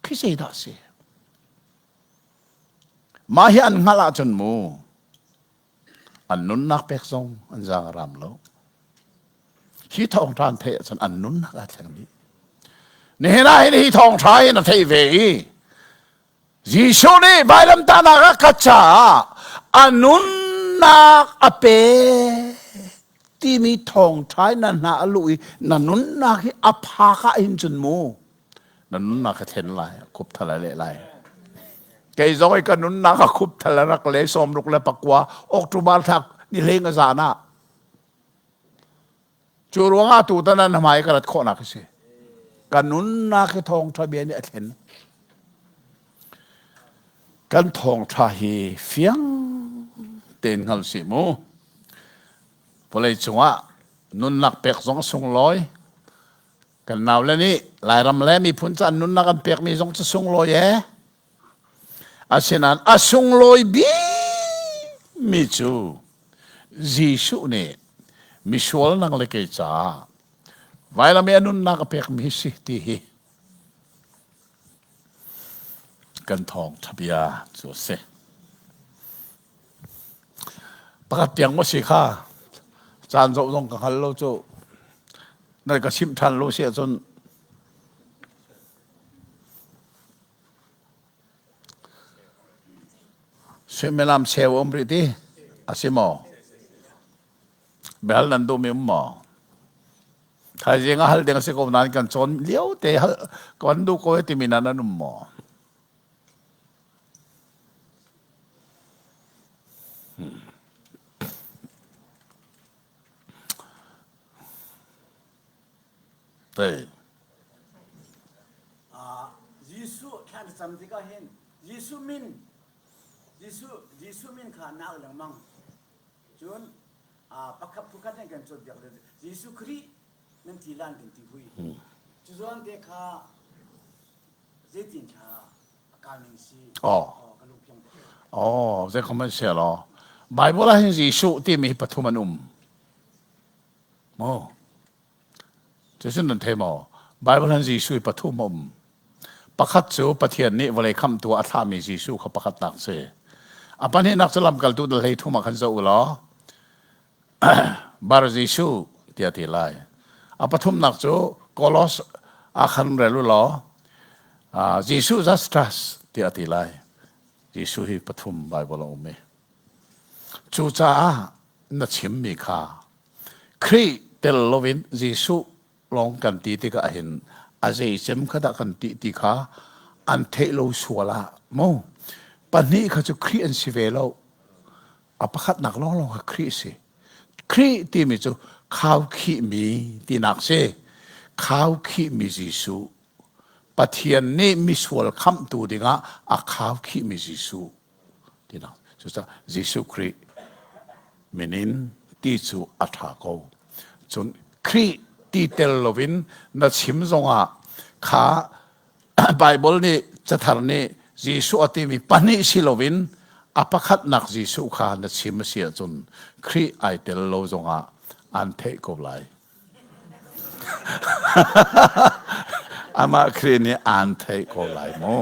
[SPEAKER 6] khi zeidah a si? Mah hi an hngalh ahcun mu an nunnak pek zong an zaang a ram lo. Hi thawngṭha an theih ahcun an nunnak aa thleng dih. Nihin ah hin hi thawngṭha in a theih ve i Jesuh nih vailamtahnak ah ka caah a nunnak a pe timi thawngṭha in na hna a luh i na nunnak hi a phak ah hin cun mu na nunnak ka thlen lai khup thal a leh lai kei zong i ka nunnak a khup thal a rak le 64 October thla ni hleng a zan ah cu ruangah tu tan an hmai ka rat khawhnak a si ka nunnak hi thawngṭha bia nih a thlen kan thawngṭha hi fiang tein hngal si mu vawlei cungah nunnak pek zong a sunglawi Kan naule nih Lairam le miphun ca nunnak an pekmi zong cu sunglawi ee.
[SPEAKER 5] Asinain a sunglawi bikmi cu Jesuh nih misual nang le kei caah vailam i a nunnak a pekmi si ti hi kan thawngṭha bia cu a si. Pakhat tiang maw si kha caan zoh zong ka hngal lo cu na ka chimh ṭhan lo si ahcun Suimilam cheu um rih ti a si maw? Biahal nan duhmi um maw? Thaizing ah hal ding a si ko nain kan cawn lio te hal kan duh ko timi nan an um maw? Hmm. Tei.
[SPEAKER 7] Jesuh thla na cam tikah hin Jesuh min Jesuh Jesuh min kha na au lengmang. Cun pakhat phukhat in kan cawnpiak le Jesuh Khrih nan ti lan kan ti hui. Cu zawn te kha zeitin kha a kal ning si.
[SPEAKER 5] Oh.
[SPEAKER 7] Ka lungpiang.
[SPEAKER 5] Oh, zei comment se lo. Bible ah hin Jesuh timi pathum an um. Maw? Cucun nan thei maw? Baibal han Jesuh i pathum a um. Pakhat cu Pathian nih vawlei khamhtu ah a thlahmi Jesuh kha pakhatnak si. A pahnihnak cu lamkaltu dal hlei thum ah khan zoh u law Bar Jesuh tiah ti lai. A pathumnak cu Kolos ah khan rel u law Jesuh Justus tiah ti lai. Jesuh hi pathum Baibal a um i. Cucaah na chimmi kha Khrih tel loin Jesuh lawng kan ti tikah hin a zeicem kha dah kan ti ti kha an theih lo sual ah mu pahnih kha cu Khrih an si ve lo a pakhatnak lawnglawng kha Khrih si Khrih timi cu khaukhihmi tinak si khaukhihmi Jesuh Pathian nih misual khamhtu dingah a khaukhihmi Jesuh tinak cucaah Jesuh Khrih min in ti cu a ṭha ko cun Khrih ti tel loin na chim zongah kha Bible nih cathar nih Jesuh a timi pahnih si loin a pakhatnak Jesuh kha na chim a si ahcun Khrih ai tel lo zongah an theih ko lai. Amah Khrih nih aan theih ko lai mu.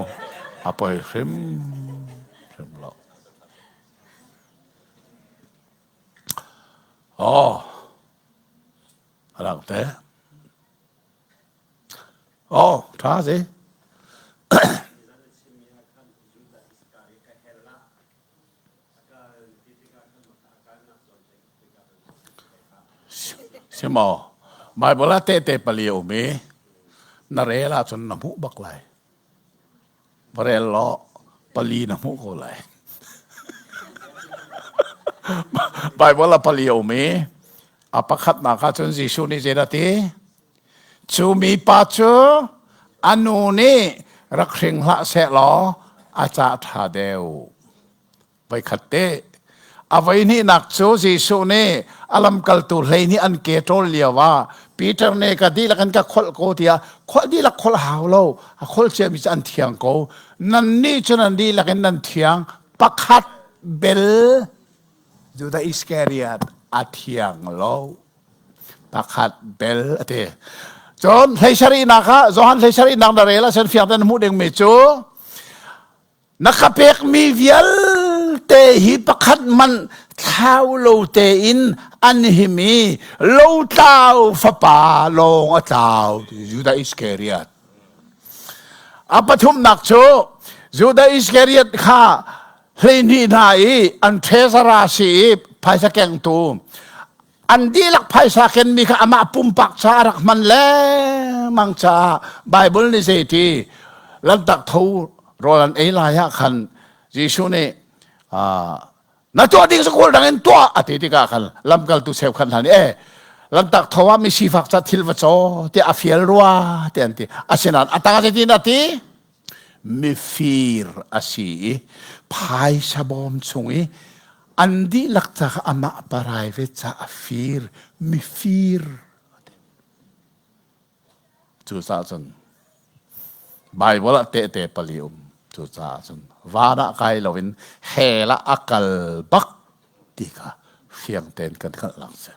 [SPEAKER 5] A poi hrim hrim lo. Oh, rak te. Oh, ṭha si. Si maw? Baibal ah tehte pali a um i na rel ahcun na hmuh bak lai. Va rel law pali na hmuh ko lai. Baibal ah pali a um i a pakhatnak ahcun Jesuh nih zeidah a ti? Cu mipa cu a nu nih rak hring hlah sehlaw a cah ṭha deuh. Voikhat te a voihnihnak cu Jesuh nih a lamkaltu hlei nih an ke ṭawl lio ah Peter nih ka dihlak in ka kholh ko tiah kholh dihlak kholh hau lo a kholh ciami cu an thiang ko nannih cu nan dihlak in nan thiang pakhat bel Judah Iskariot a thiang lo pakhat bel a ti cun hlei sarihnak ah Johan hlei sarihnak na rel ahcun fiang tein hmuh dingmi cu na ka pekmi vialte hi pakhat man thlau lo tein an him i lotlau fapa lawng a tlau Judah Iskariot a pathumnak cu Judah Iskariot kha 12 hna i an treasurer si i phaisa kengtu an dihlak phaisa kenmi kha amah pumpak ca a rak hman lengmang caah Bible nih zeiti lantak tho rawl an ei lai ah khan Jesuh nih na tuah ding sakul dang in tuah a ti tikah khan lamkaltu cheukhat hna nih eh lantak tho ah mi sifak ca thil va caw tiah a fial rua tiah an ti asinain a tang zeitin a ti mifir a si i phaisa bawm chung i an dihlak ca kha amah private ca a fir mifir cucaah cun Bible ah tehte pali um cucaah cun.
[SPEAKER 6] Van ah kai loin hell ah a kal bak ti kha fiang tein kan hngalhnak si.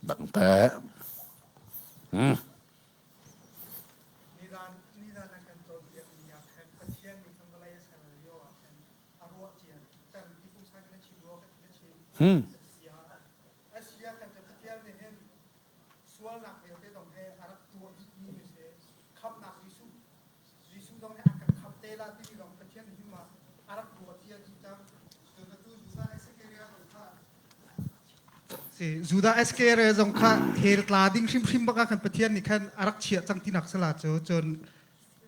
[SPEAKER 6] Dangte. Hmm. Hmm.
[SPEAKER 8] Judah Iscariot zong kha hell tla ding hrimhrim bak ah khan Pathian nih khan a rak chiah cang tinak sala cu cun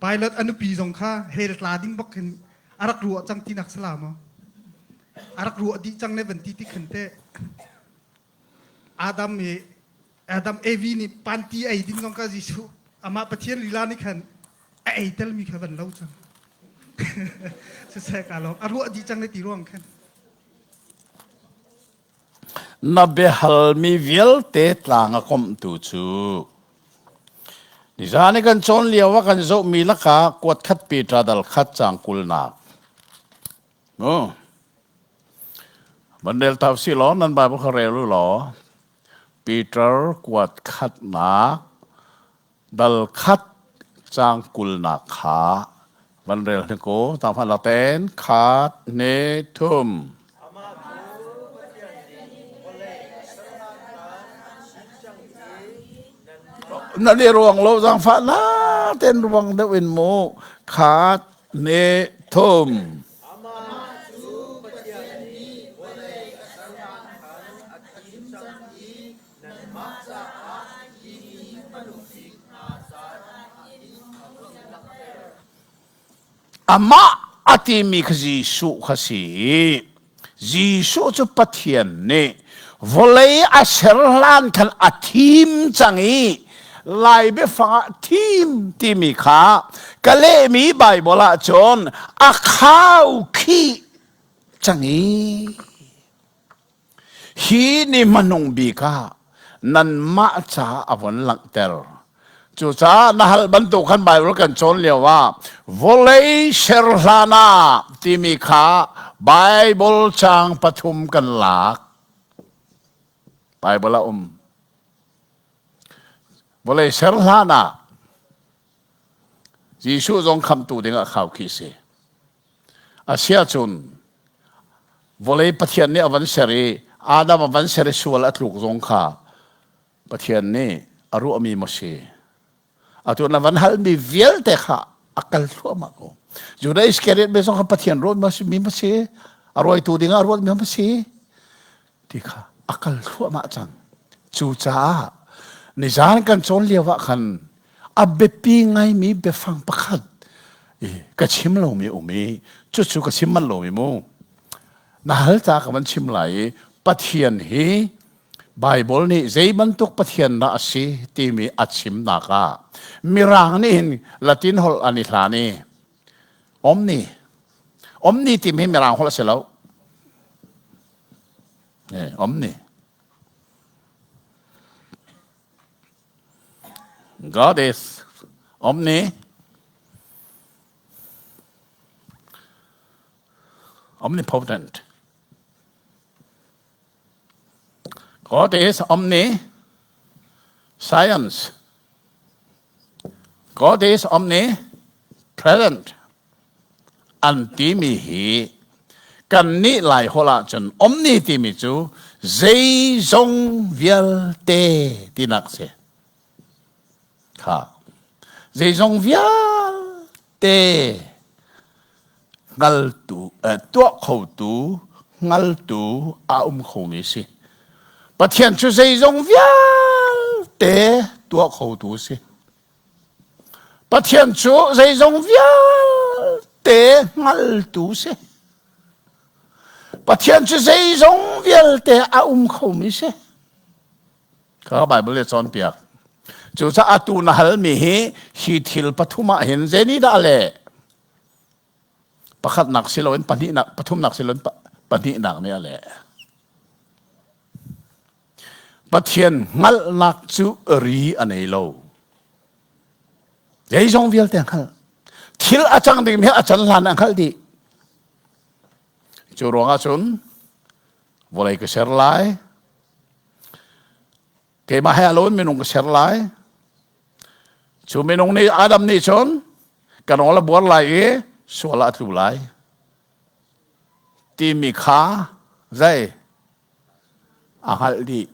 [SPEAKER 8] Pilot a nupi zong kha hell tla ding bak khin a rak ruah cang tinak sala maw a rak ruah dih cang le van ti ti khan te Adam i Adam Evi nih panti ei ding zong kha Jesuh amah Pathian lila nih khan a ei telmi kha van lo cang. Siseh ka lawm. A ruah dih cang le ti ruang khan.
[SPEAKER 6] Na biahalmi vialte tlang a komhtu cu nizan i kan cawn lio ah kan zohmi lakah kuat khat Peter dal khat cang kulnak. Oh. Van rel ta usih law nan Bible kha rel u law Peter kuat khatnak dal khat cang kulnak kha van rel hnik u tangfan lak tein khat ne thum na le ruang lo zangfah na ten ruang deuh in mu khat ne thum
[SPEAKER 9] Amah cu Pathian nih vawlei a sernak khan a thim cang i nanmah caah hi ni hmanung bik hna caan ah hin a vun langhter.
[SPEAKER 6] Amah a timi kha Jesuh kha si i Jesuh cu Pathian nih vawlei a ser hlan khan a thim cang i Lai biafang ah thim timi kha ka lehmi Baibal ah cun a khaukhih cang i hi ni hmanung bik ah nanmah ca a von langhter. Cucaah na hal bantuk khan Baibal kan cawn lio ah vawlei ser hlan ah timi kha Baibal caang pathum kan lak. Baibal a um. Vawlei ser hlan ah Jesuh zong khamtu ding ah khaukhih si. Asiahcun vawlei Pathian nih a van ser i Adam a van ser i sual a tluk zong kha Pathian nih a ruahmi maw si? Atu na van halmi vialte kha a kal thluahmah ko. Judah Iscariot be zong kha Pathian ruat mi ma si? A ruaitu ding ah ruat mi ma si? Ti kha a kal thluahmah cang. Cucaah nizan kan cawn lio ah khan a biapi ngaimi biafang pakhat ka chim lomi um i cucu ka chim manh lomi mu. Na hal ta ka van chim lai i Pathian hi Baibal nih zei bantuk Pathian dah a si timi a chimnak ah Mirang nih hin Latin holh an i hlan i omni omni timi hi Mirang holh a si lo. Eh, omni. God is omni omnipotent. God is omni science. God is omnipresent. An timi hi kan nih lai holh ahcun omni timi cu zeizong vialte tinak si. Kha. Zeizong vialte hngaltu eh, tuah khotu hngaltu a um khomi si. Pathian cu zeizong vialte tuah khotu si. Pathian cu zeizong vialte hngaltu si. Pathian cu zeizong vialte a um khomi si. Kha Bible le cawnpiak. Cucaah atu na halmi hi hi thil pathum ah hin zei dah le pakhatnak si loin pahnihnak pathumnak si loin pahnihnak nih a leh. Pathian hngalhnak cu ri a nei lo. Zeizong vialte hngalh. Thil a cang ding hi a can hlan a hngalh dih. Cu ruangah cun vawlei ka ser lai. Keimah he aloin minung ka ser lai. Cu minung nih Adam nih cun ka nawl a buar lai i sual ah a tlu lai. Timi kha zei a hngalh dih.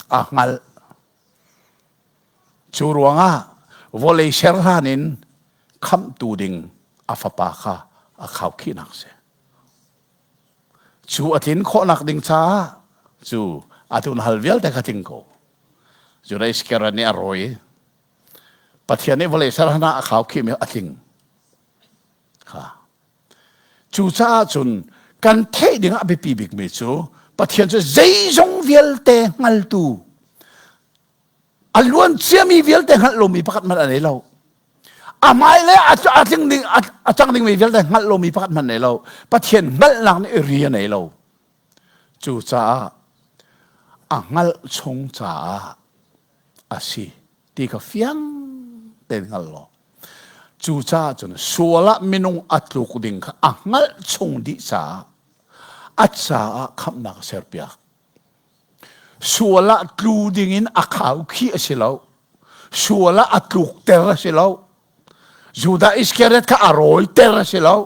[SPEAKER 6] A hngalh. Cu ruangah vawlei ser hlan in khamhtu ding a fapa kha a khaukhihnak si. Cu a tlin khawhnak ding caah cu atu na hal vialte kha tling ko. Judah Iskariot nih a rawi. Pathian nih vawlei ser hlan ah a khaukhihmi a tling. Kha. Cucaah cun kan theih ding ah a biapi bikmi cu Pathian cu zeizong vialte hngaltu a luan ciami vialte hngalh lomi pakhat hmanh a nei lo. A hmai le a tling ding a cang dingmi vialte hngalh lomi pakhat hmanh nei lo. Pathian hngalhnak nih ri a nei lo. Cucaah a hngalh chung caah a si ti kha fiang tein hngal law cucaah cun sual ah minung a tluk ding kha a hngalh chung dih caah a caah khamhnak a serpiak. Sual ah tlu dingin a khaukhih a si lo. Sual ah a tlukter a si lo. Judah Iskariot kha a rawiter a si lo.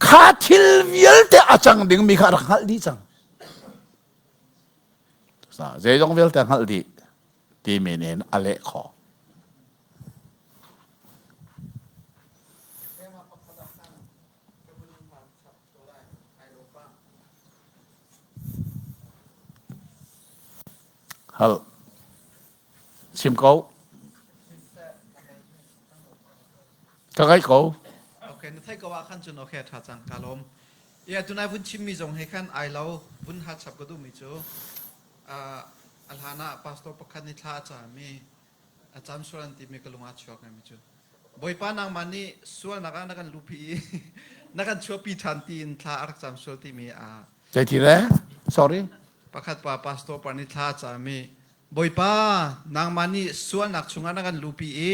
[SPEAKER 6] Kha thil vialte a cang dingmi kha a rak hngalh dih cang. Zeizong vialte a hngalh dih timi nih a leh khawh. Hal. Chim ko. Ka ngaih ko.
[SPEAKER 9] Okay, na theih ko ah khan cun okay tha cang ka lawm. Ia tunai vun chimmi zong he khan ai lo vun hal chap ka duhmi cu a hlan ah pastor pakhat nih thla a cami a cam sual an timi ka lung ah chuak ngaimi cu Bawipa nangmah nih sualnak ah na kan luhpi i na kan chuahpi ṭhan tiin thla a rak cam sual timi a
[SPEAKER 6] Zeiti le? Sorry.
[SPEAKER 9] Pakhat pa pastor pa nih thla a cam i Bawipa nangmah nih sualnak chungah na kan luhpi i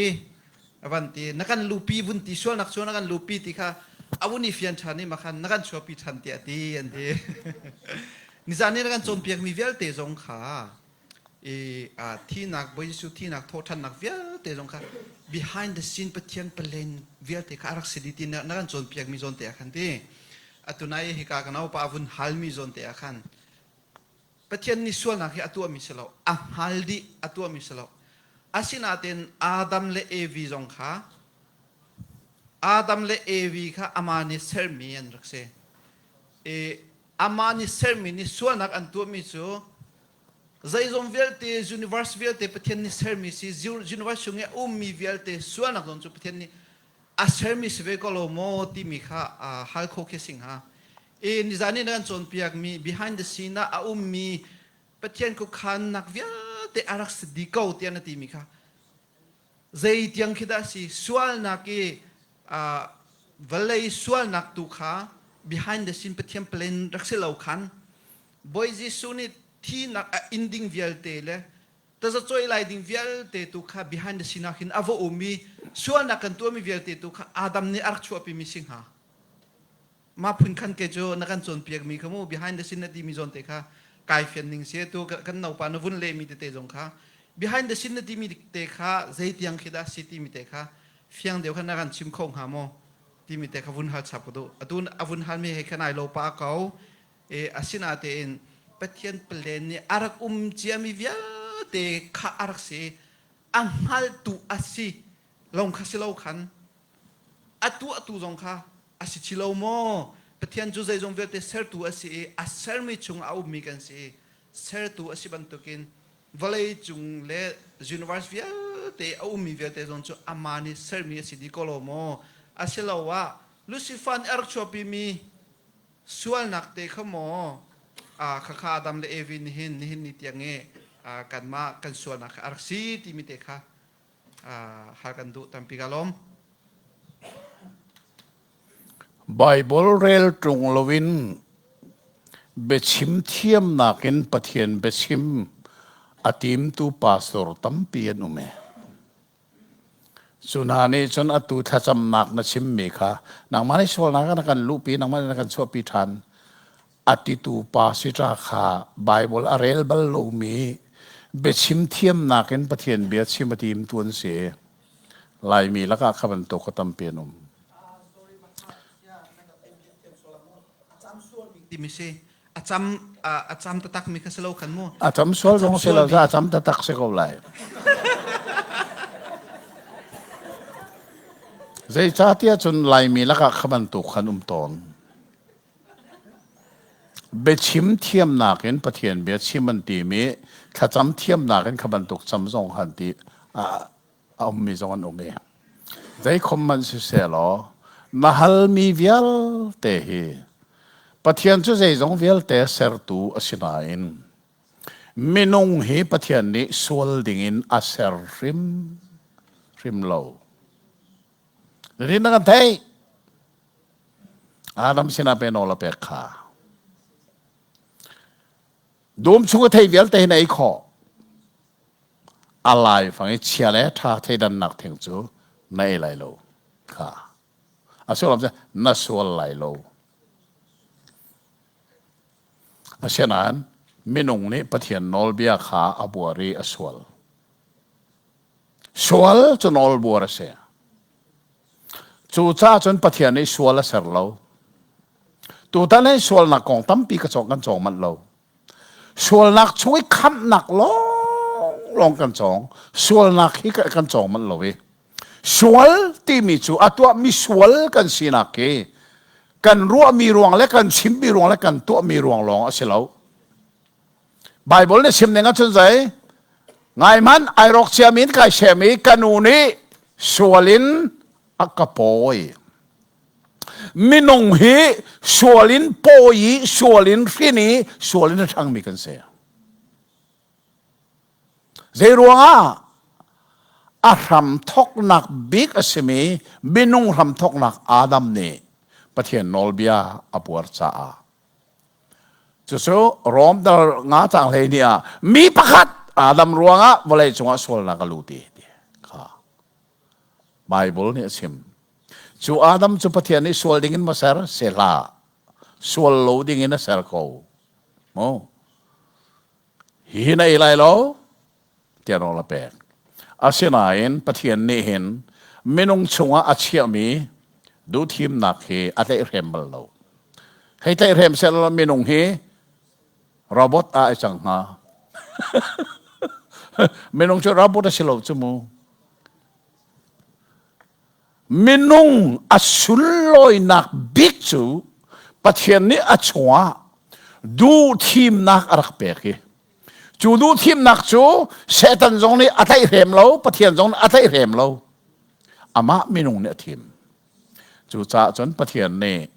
[SPEAKER 9] a van ti na kan luhpi vun ti sualnak chungah na kan luhpi ti kha a vun i fian ṭhan i makhan na kan chuahpi ṭhan tiah a ti an ti. Nizan nih na kan cawnpiakmi vialte zong kha i thinak Bawi Jesuh thinak thawhṭhannak vialte zong kha behind the scene Pathian palen vialte kha a rak si dih ti na kan cawnpiakmi zawn te ah khan ti atu nai hika ka naupa vun halmi zawn te ah khan Pathian nih sualnak hi a tuahmi si lo a hngal dih a tuahmi si lo asinain Adam le Evi zong kha Adam le Evi kha amah nih sermi an rak si i amah nih sermi nih sualnak an tuahmi cu Zeizong vialte, universe vialte Pathian nih sermi si, universe chung i a ummi vialte sualnak zong cu Pathian nih a sermi si ve ko lo maw timi kha hal kho khi si hnga. E nizan nih na kan cawnpiakmi behind the scene ah a ummi Pathian khuakhannak vialte a rak si dih ko tiah na timi kha zei tiang khi dah si sualnak i vawlei sualnak tu kha behind the scene Pathian plan rak si lo khan Bawi Jesuh nih thinak a inn ding vialte le tazacuai lai ding vialte tu kha behind the scene ah khin a va um i sualnak kan tuahmi vialte tu kha Adam nih a rak chuahpimi si hnga. Mah phun khan ke cu na kan cawnpiakmi kha mu behind the scene na timi zawn te kha kai fian ning si tu kan naupa na vun lehmi tete zong kha behind the scene na timi te kha zeitiang khi dah si timi te kha fiang deuh khan na kan chim kho hnga maw timi te kha vun hal chap ka duh atu a vun halmi he khan ai lo pa ko E asinatein Pathian plan nih a rak um ciami vialte kha a rak si. A hngaltu a si lawng kha si lo khan a tuahtu zong kha a si chi lo maw? Pathian cu zeizong vialte sertu a si i a sermi chung a ummi kan si i sertu a si bantukin vawlei cung le universe vialte a ummi vialte zong cu amah nih sermi a si dih ko lo maw? Asiloah Lucifer nih a rak chuahpimi Sualnak te kha maw khakha Adam le Evi nihin nihin ni tiang i kanmah kan sualnak kha a rak si timi te kha hal kan duh tampi ka lawm.
[SPEAKER 6] Bible rel ṭung loin biachim thiamnak in Pathian biachim a timtu pastor tampi an um e. Cu hna nih cun atu thlacamnak na chimmi kha nangmah nih sualnak ah na kan luhpi, nangmah nih na kan chuahpi ṭhan. A titu pa sitra kha Baibal a rel bal lomi biachim thiamnak in Pathian bia chim a timtu an si. Laimi lakah kha bantuk a tampi an um.
[SPEAKER 10] Timi si a cam a cam taktak mi kha si lo khan mu.
[SPEAKER 6] A cam sual zong si lo a cam taktak si ko lai. Zeicahtiah cun Laimi lakah kha bantuk khan um tawn. Biachim thiamnak in Pathian bia chim an timi thlacam thiamnak in kha bantuk cam zong han ti a ummi zong an um i zeikhom hmanh siseh law na halmi vialte hi Pathian cu zeizong vialte sertu a si nain minung hi Pathian nih sual dingin a ser hrim hrim lo. Rin na kan theih. Adam sinah pe nawl a pek kha. Dum chung a thei vialte hin ei khawh. A lai fang i chia le ṭha theidannak thing cu na ei lai lo kha. A sullam cu na sual lai lo. Asinain minung nih Pathian nawlbia kha a buar i a sual. Sual cu nawlbuar a si. Cucaah cun Pathian nih sual a ser lo. Tutan hi sualnak kong tampi ka cawng kan cawng manh lo. Sualnak chung i khamhnak lawnglawng kan cawng. Sualnak hi kan cawng manh lo i. Sual timi cu a tuahmi sual kan sinak hi kan ruahmi ruang le kan chimmi ruang le kan tuahmi ruang lawng a si lo. Bible nih chim ning ahcun zei ngai hmanh ai rawk ciami in kai sem i ka nu nih sual in a ka pawi. Minung hi sual in pawi i sual in hrin i sual in a ṭhangmi kan si. Zei ruangah a hram thawknak bik a simi minung hram thawknak Adam nih Pathian nawlbia a buar caah cucu Rom dal nga cang hlei ni ah mi pakhat Adam ruangah vawlei cungah sualnak a lut i kha Bible nih a chim. Cu Adam cu Pathian nih sual dingin maw ser? Se hlah. Sual lo dingin a ser ko. Mu. Hihi na ei lai lo tiah nawl a pek. Asinain Pathian nih hin minung chungah a chiahmi duhthimnak hi a tlaihhrem bal lo. Hei tlaihhrem sehlaw minung hi robot ah ai cang hnga. minung cu robot a si lo cu mu. Minung a sunlawinak bik cu Pathian nih a chungah duhthimnak a rak pek i cu duhthimnak cu Satan zong nih a tlaihhrem lo, Pathian zong nih a tlaihhrem lo. Amah minung nih a thim. Cucaah cun Pathian nih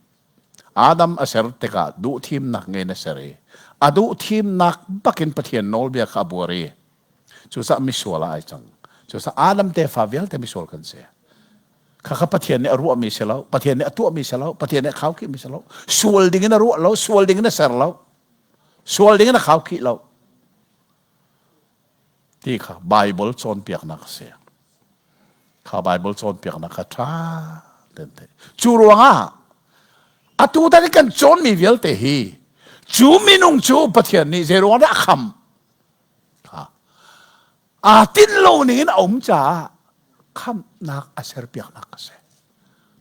[SPEAKER 6] Adam a ser tikah duhthimnak ngei in a ser i a duhthimnak bakin Pathian nawlbia kha a buar i Cucaah misual ah ai cang. Cucaah Adam tefa vialte misual kan si. Khakha Pathian nih a ruahmi si lo, Pathian nih a tuahmi si lo, Pathian nih a khaukhihmi si lo. Sual ding in a ruah lo, sual ding in a ser lo. Sual ding in a khaukhih lo. Ti kha Bible cawnpiaknak a si. Kha Bible cawnpiaknak kha ṭha ten theih. Cu ruangah atu tan kan cawnmi vialte hi cu minung cu Pathian nih zei ruangah dah a khamh? Aa tinh lo ning in a um caah khamhnak a serpiaknak a si.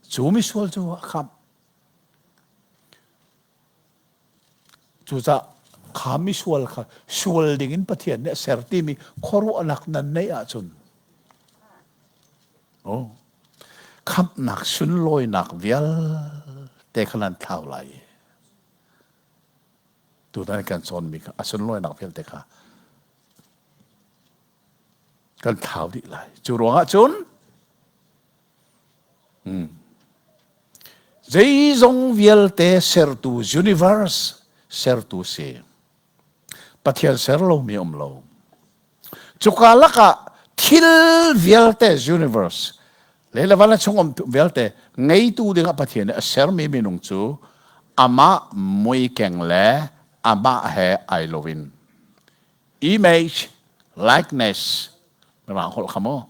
[SPEAKER 6] Cu misual cu a khamh. Cucaah kha misual kha sual ding in Pathian nih a ser timi khuaruahnak nan neih ahcun oh, khamhnak sunlawinak vialte kha nan thlau lai. Tutan kan cawnmi kha a sunlawinak vialte kha kan thlau dih lai. Cu ruangah cun hmm, zeizong vialte sertu universe sertu si. Pathian ser lomi um lo. Cuka lakah thil vialte universe le le van chung um vialte ngeitu dingah Pathian nih a sermi minung cu amah muikeng le amah he ai loin image likeness mirang holh kha mu.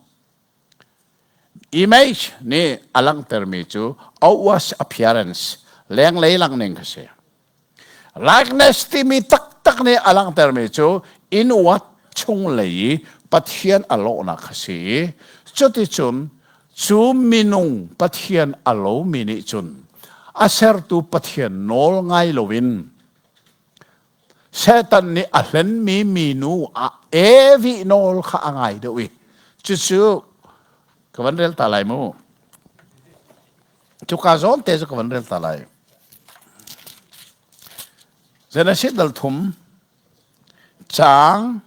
[SPEAKER 6] Image nih a langhtermi cu outward appearance, lenglei langning kha si. Likeness timi taktak nih a langhtermi cu inward chunglei i Pathian a lawhnak kha si i cuticun cu minung Pathian a lomi nih cun a sertu Pathian nawl ngai loin Satan nih a hlenmi minu a Evi nawl kha a ngai deuh i cucu ka van rel ta lai mu. Cuka zawn te cu ka van rel ta lai. Genesis dal thum caang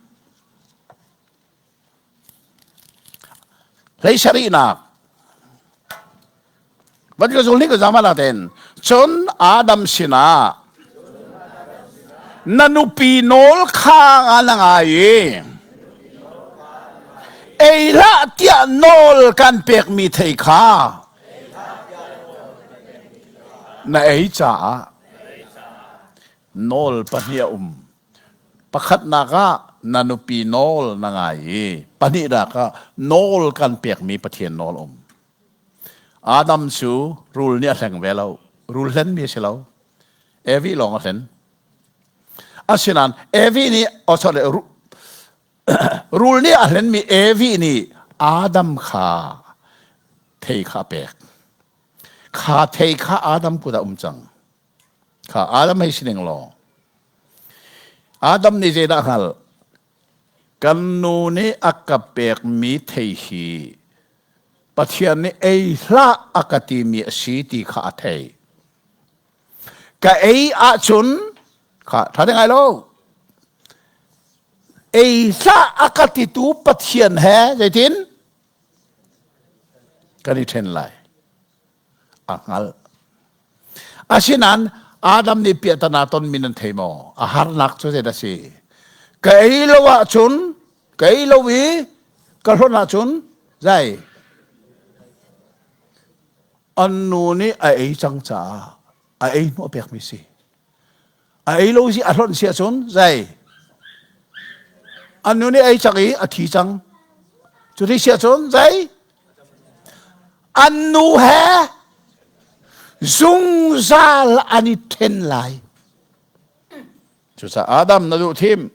[SPEAKER 6] Hlei sarihnak van ka zul ni ka zama la ten cun Adam sinah na nupi nawl kha nga na ngai i ei hlah tiah nawl kan pekmi thei kha na ei caah nawl pahnih a um Pakhatnak ah na nupi nawl na ngai i pahnihnak ah nawl kan pekmi Pathian nawl um. Adam cu rul nih a hleng ve lo. Rul hlenmi a si lo. Evi lawng a hlen. Asinain Evi nih oh sorry, rul nih a hlenmi Evi nih Adam kha thei kha a pek. Kha thei kha Adam kut ah um cang. Kha Adam hei si ning law Adam nih zeidah hngalh? Kan nu nih a ka pekmi thei hi Pathian nih ei hlah a ka timi a si ti kha a thei. Ka ei ahcun kha ṭha te ngai lo. Ei hlah a ka titu Pathian he zeitin kan i ṭhen lai. A hngalh. Asinain Adam nih piahtana tonmi nan thei maw? A harnak cu zeidah a si? Ka ei lo ahcun, ka ei lo i ka hlonh ahcun zei? An nu nih a ei cang caah a ei hnu a pekmi si. A ei lo si a hlonh si ahcun zei? An nu nih ei cang i a thi cang. Cu ti si ahcun zei? An nu he zungzal an i ṭhen lai. Cucaah Adam na duh thim.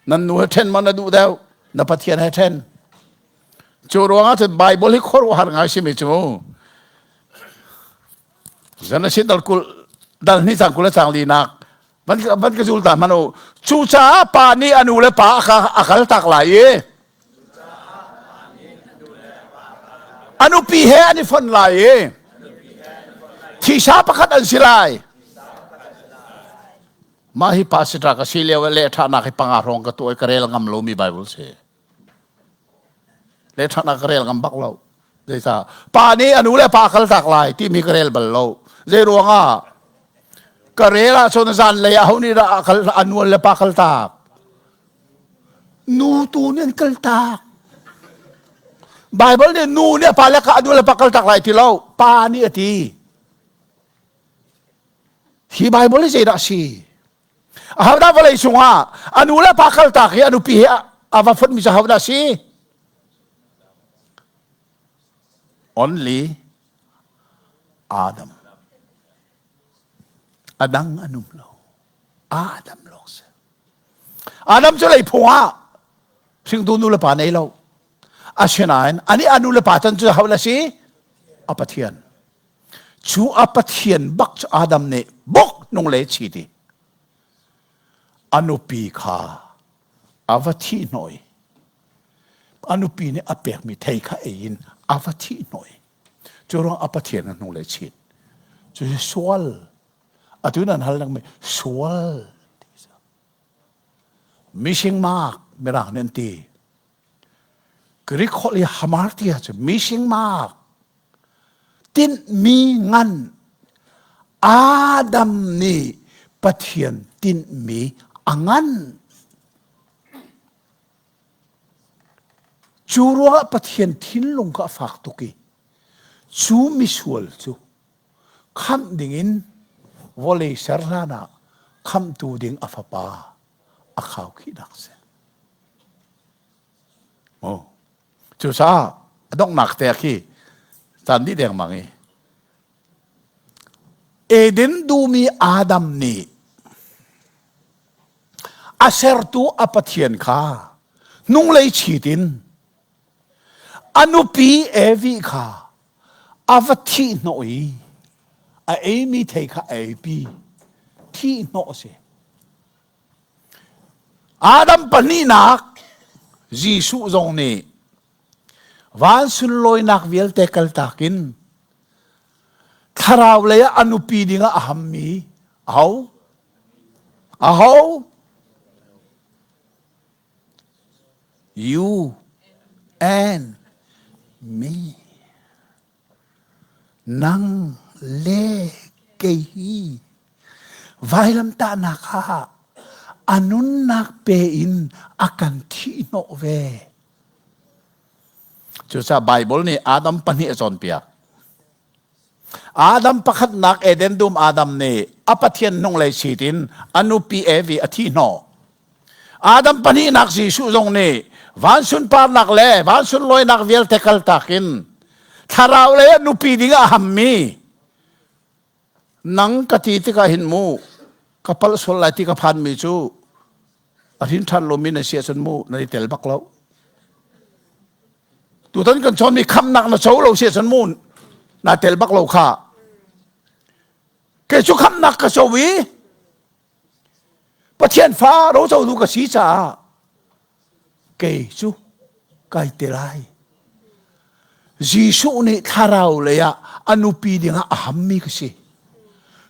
[SPEAKER 6] Nan nu he ṭhen maw na duh deuh? Na Pathian he ṭhen. Cu ruangah cun Bible hi khuaruahhar ngai simi cu Genesis dal kul dal hnih cang kul le cang linak van van ka zul ta hmanh u. Cucaah pa nih a nu le pa a a kal tak lai i a nupi he an i fon lai i thisa pakhat an si lai. Mah hi pastor ka si lio le ṭhanak hi panga hrawng ka tuah i ka rel ngam lomi Bible si. Le ṭhanak ka rel ngam bak lo. Zeicah pa nih a nu le pa kal tak lai timi ka rel bal lo. Zei ruangah ka rel ahcun zanlei ah ho nih dah a kal a nual le pa kal tak. Nu tu nih an kal tak. Bible nih nu nih a pa le ka a nu le pa kal tak lai ti lo. Pa nih a ti. Hi Bible hi zeidah a si? Ahodah vawlei cungah a nu le pa kaltak hi a nupi he a va fonhmi cu ahodah a si? Only Adam. A dang an um lo. Adam lawng si. Adam cu leiphung ah hringtu nu le pa nei lo. Asinain ani a nu le pa can cu ahodah si? A Pathian. Cu a Pathian bak cu Adam nih bok nung le chi ti. A nupi kha a va thih hnawh i a nupi nih a pekmi thei kha ei in a va thih hnawh i cu ruang a Pathian a hnung le chin. Cu hi sual. Atu nan hal lengmang sual. Mising mak mirang nih an ti. Greek holh i hamartia cu mising mak tinhmi ngan Adam nih Pathian tinhmi a ngan. Cu ruangah Pathian thinlung kha a fak tuk i cu misual cu khamh dingin vawlei ser hlan ah khamhtu ding a fapa a khaukhihnak si. Oh. Cucaah. A donghnak te khi caan dih dengmang i Eden dum i Adam nih a sertu a Pathian kha hnunglei chit in a nupi Evi kha a va thih hnawh i a eimi thei kha a eipi. Thih hnawh a si. Adam pahnihnak Jesuh zong nih van sunlawinak vialte kaltak in thlarau lei ah a nupi dingah a hammi aho? Aho? You and me. Nang le kei hi vailamtahnak ah a nunnak pe in a kan thihhnawh ve. Cucaah Baibal nih Adam pahnih a cawnpiak. Adam pakhatnak Eden dum Adam nih a Pathian hnunglei sit in a nupi Evi a thihhnawh. Adam pahnihnak Jesuh zong nih van sunparnak le van sunlawinak vialte kaltak in thlarau lei ah nupi ding ah a hammi nang ka ti tikah hin mu ka palh sual lai ti ka phanmi cu a hrin ṭhan lomi na si ahcun mu na i tel bak lo. Tutan kan cawnmi khamnak na co lo si ahcun mu naa tel bak lo kha. Kei cu khamnak ka co i Pathian fa rocotu ka si caah kei cu kai te lai. Jesuh nih thlarau lei ah a nupi dingah a hammi ka si.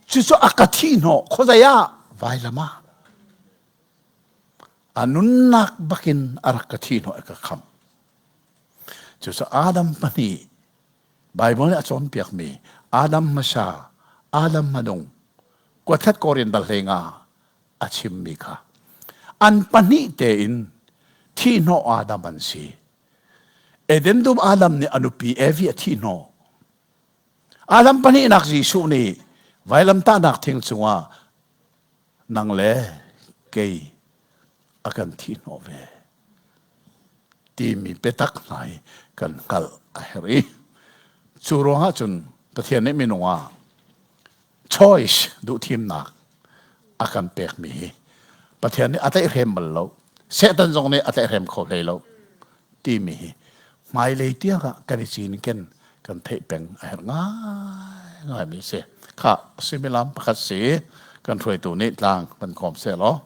[SPEAKER 6] Cucu a ka thih hnawh khuazei ah vailam ah. A nunnak bakin a rak ka thih hnawh i ka khamh. Cucu Adam pahnih Baibal nih a cawnpiakmi Adam hmasa, Adam hmanung, kuathat Korin dal hleinga a chimmi kha an pahnih tein thihhnawh Adam an si. Eden dum Adam nih a nupi Evi a thihhnawh. Adam pahnihnak Jesuh nih vailamtahnak thing cungah nang le kei a kan thihhnawh ve timi biatak hna hi kan hngalh a herh i cu ruangah cun Pathian nih minung ah choice duhthimnak a kan pekmi hi Pathian nih a tlaihhrem bal lo Satan zong nih a tlaihhrem kho hlei lo timi hi hmailei tiang ah kan i cinken kan theih peng a herh ngaingaimi si kha suimilam pakhat si kan hruaitu nih tlang kan kawm seh law.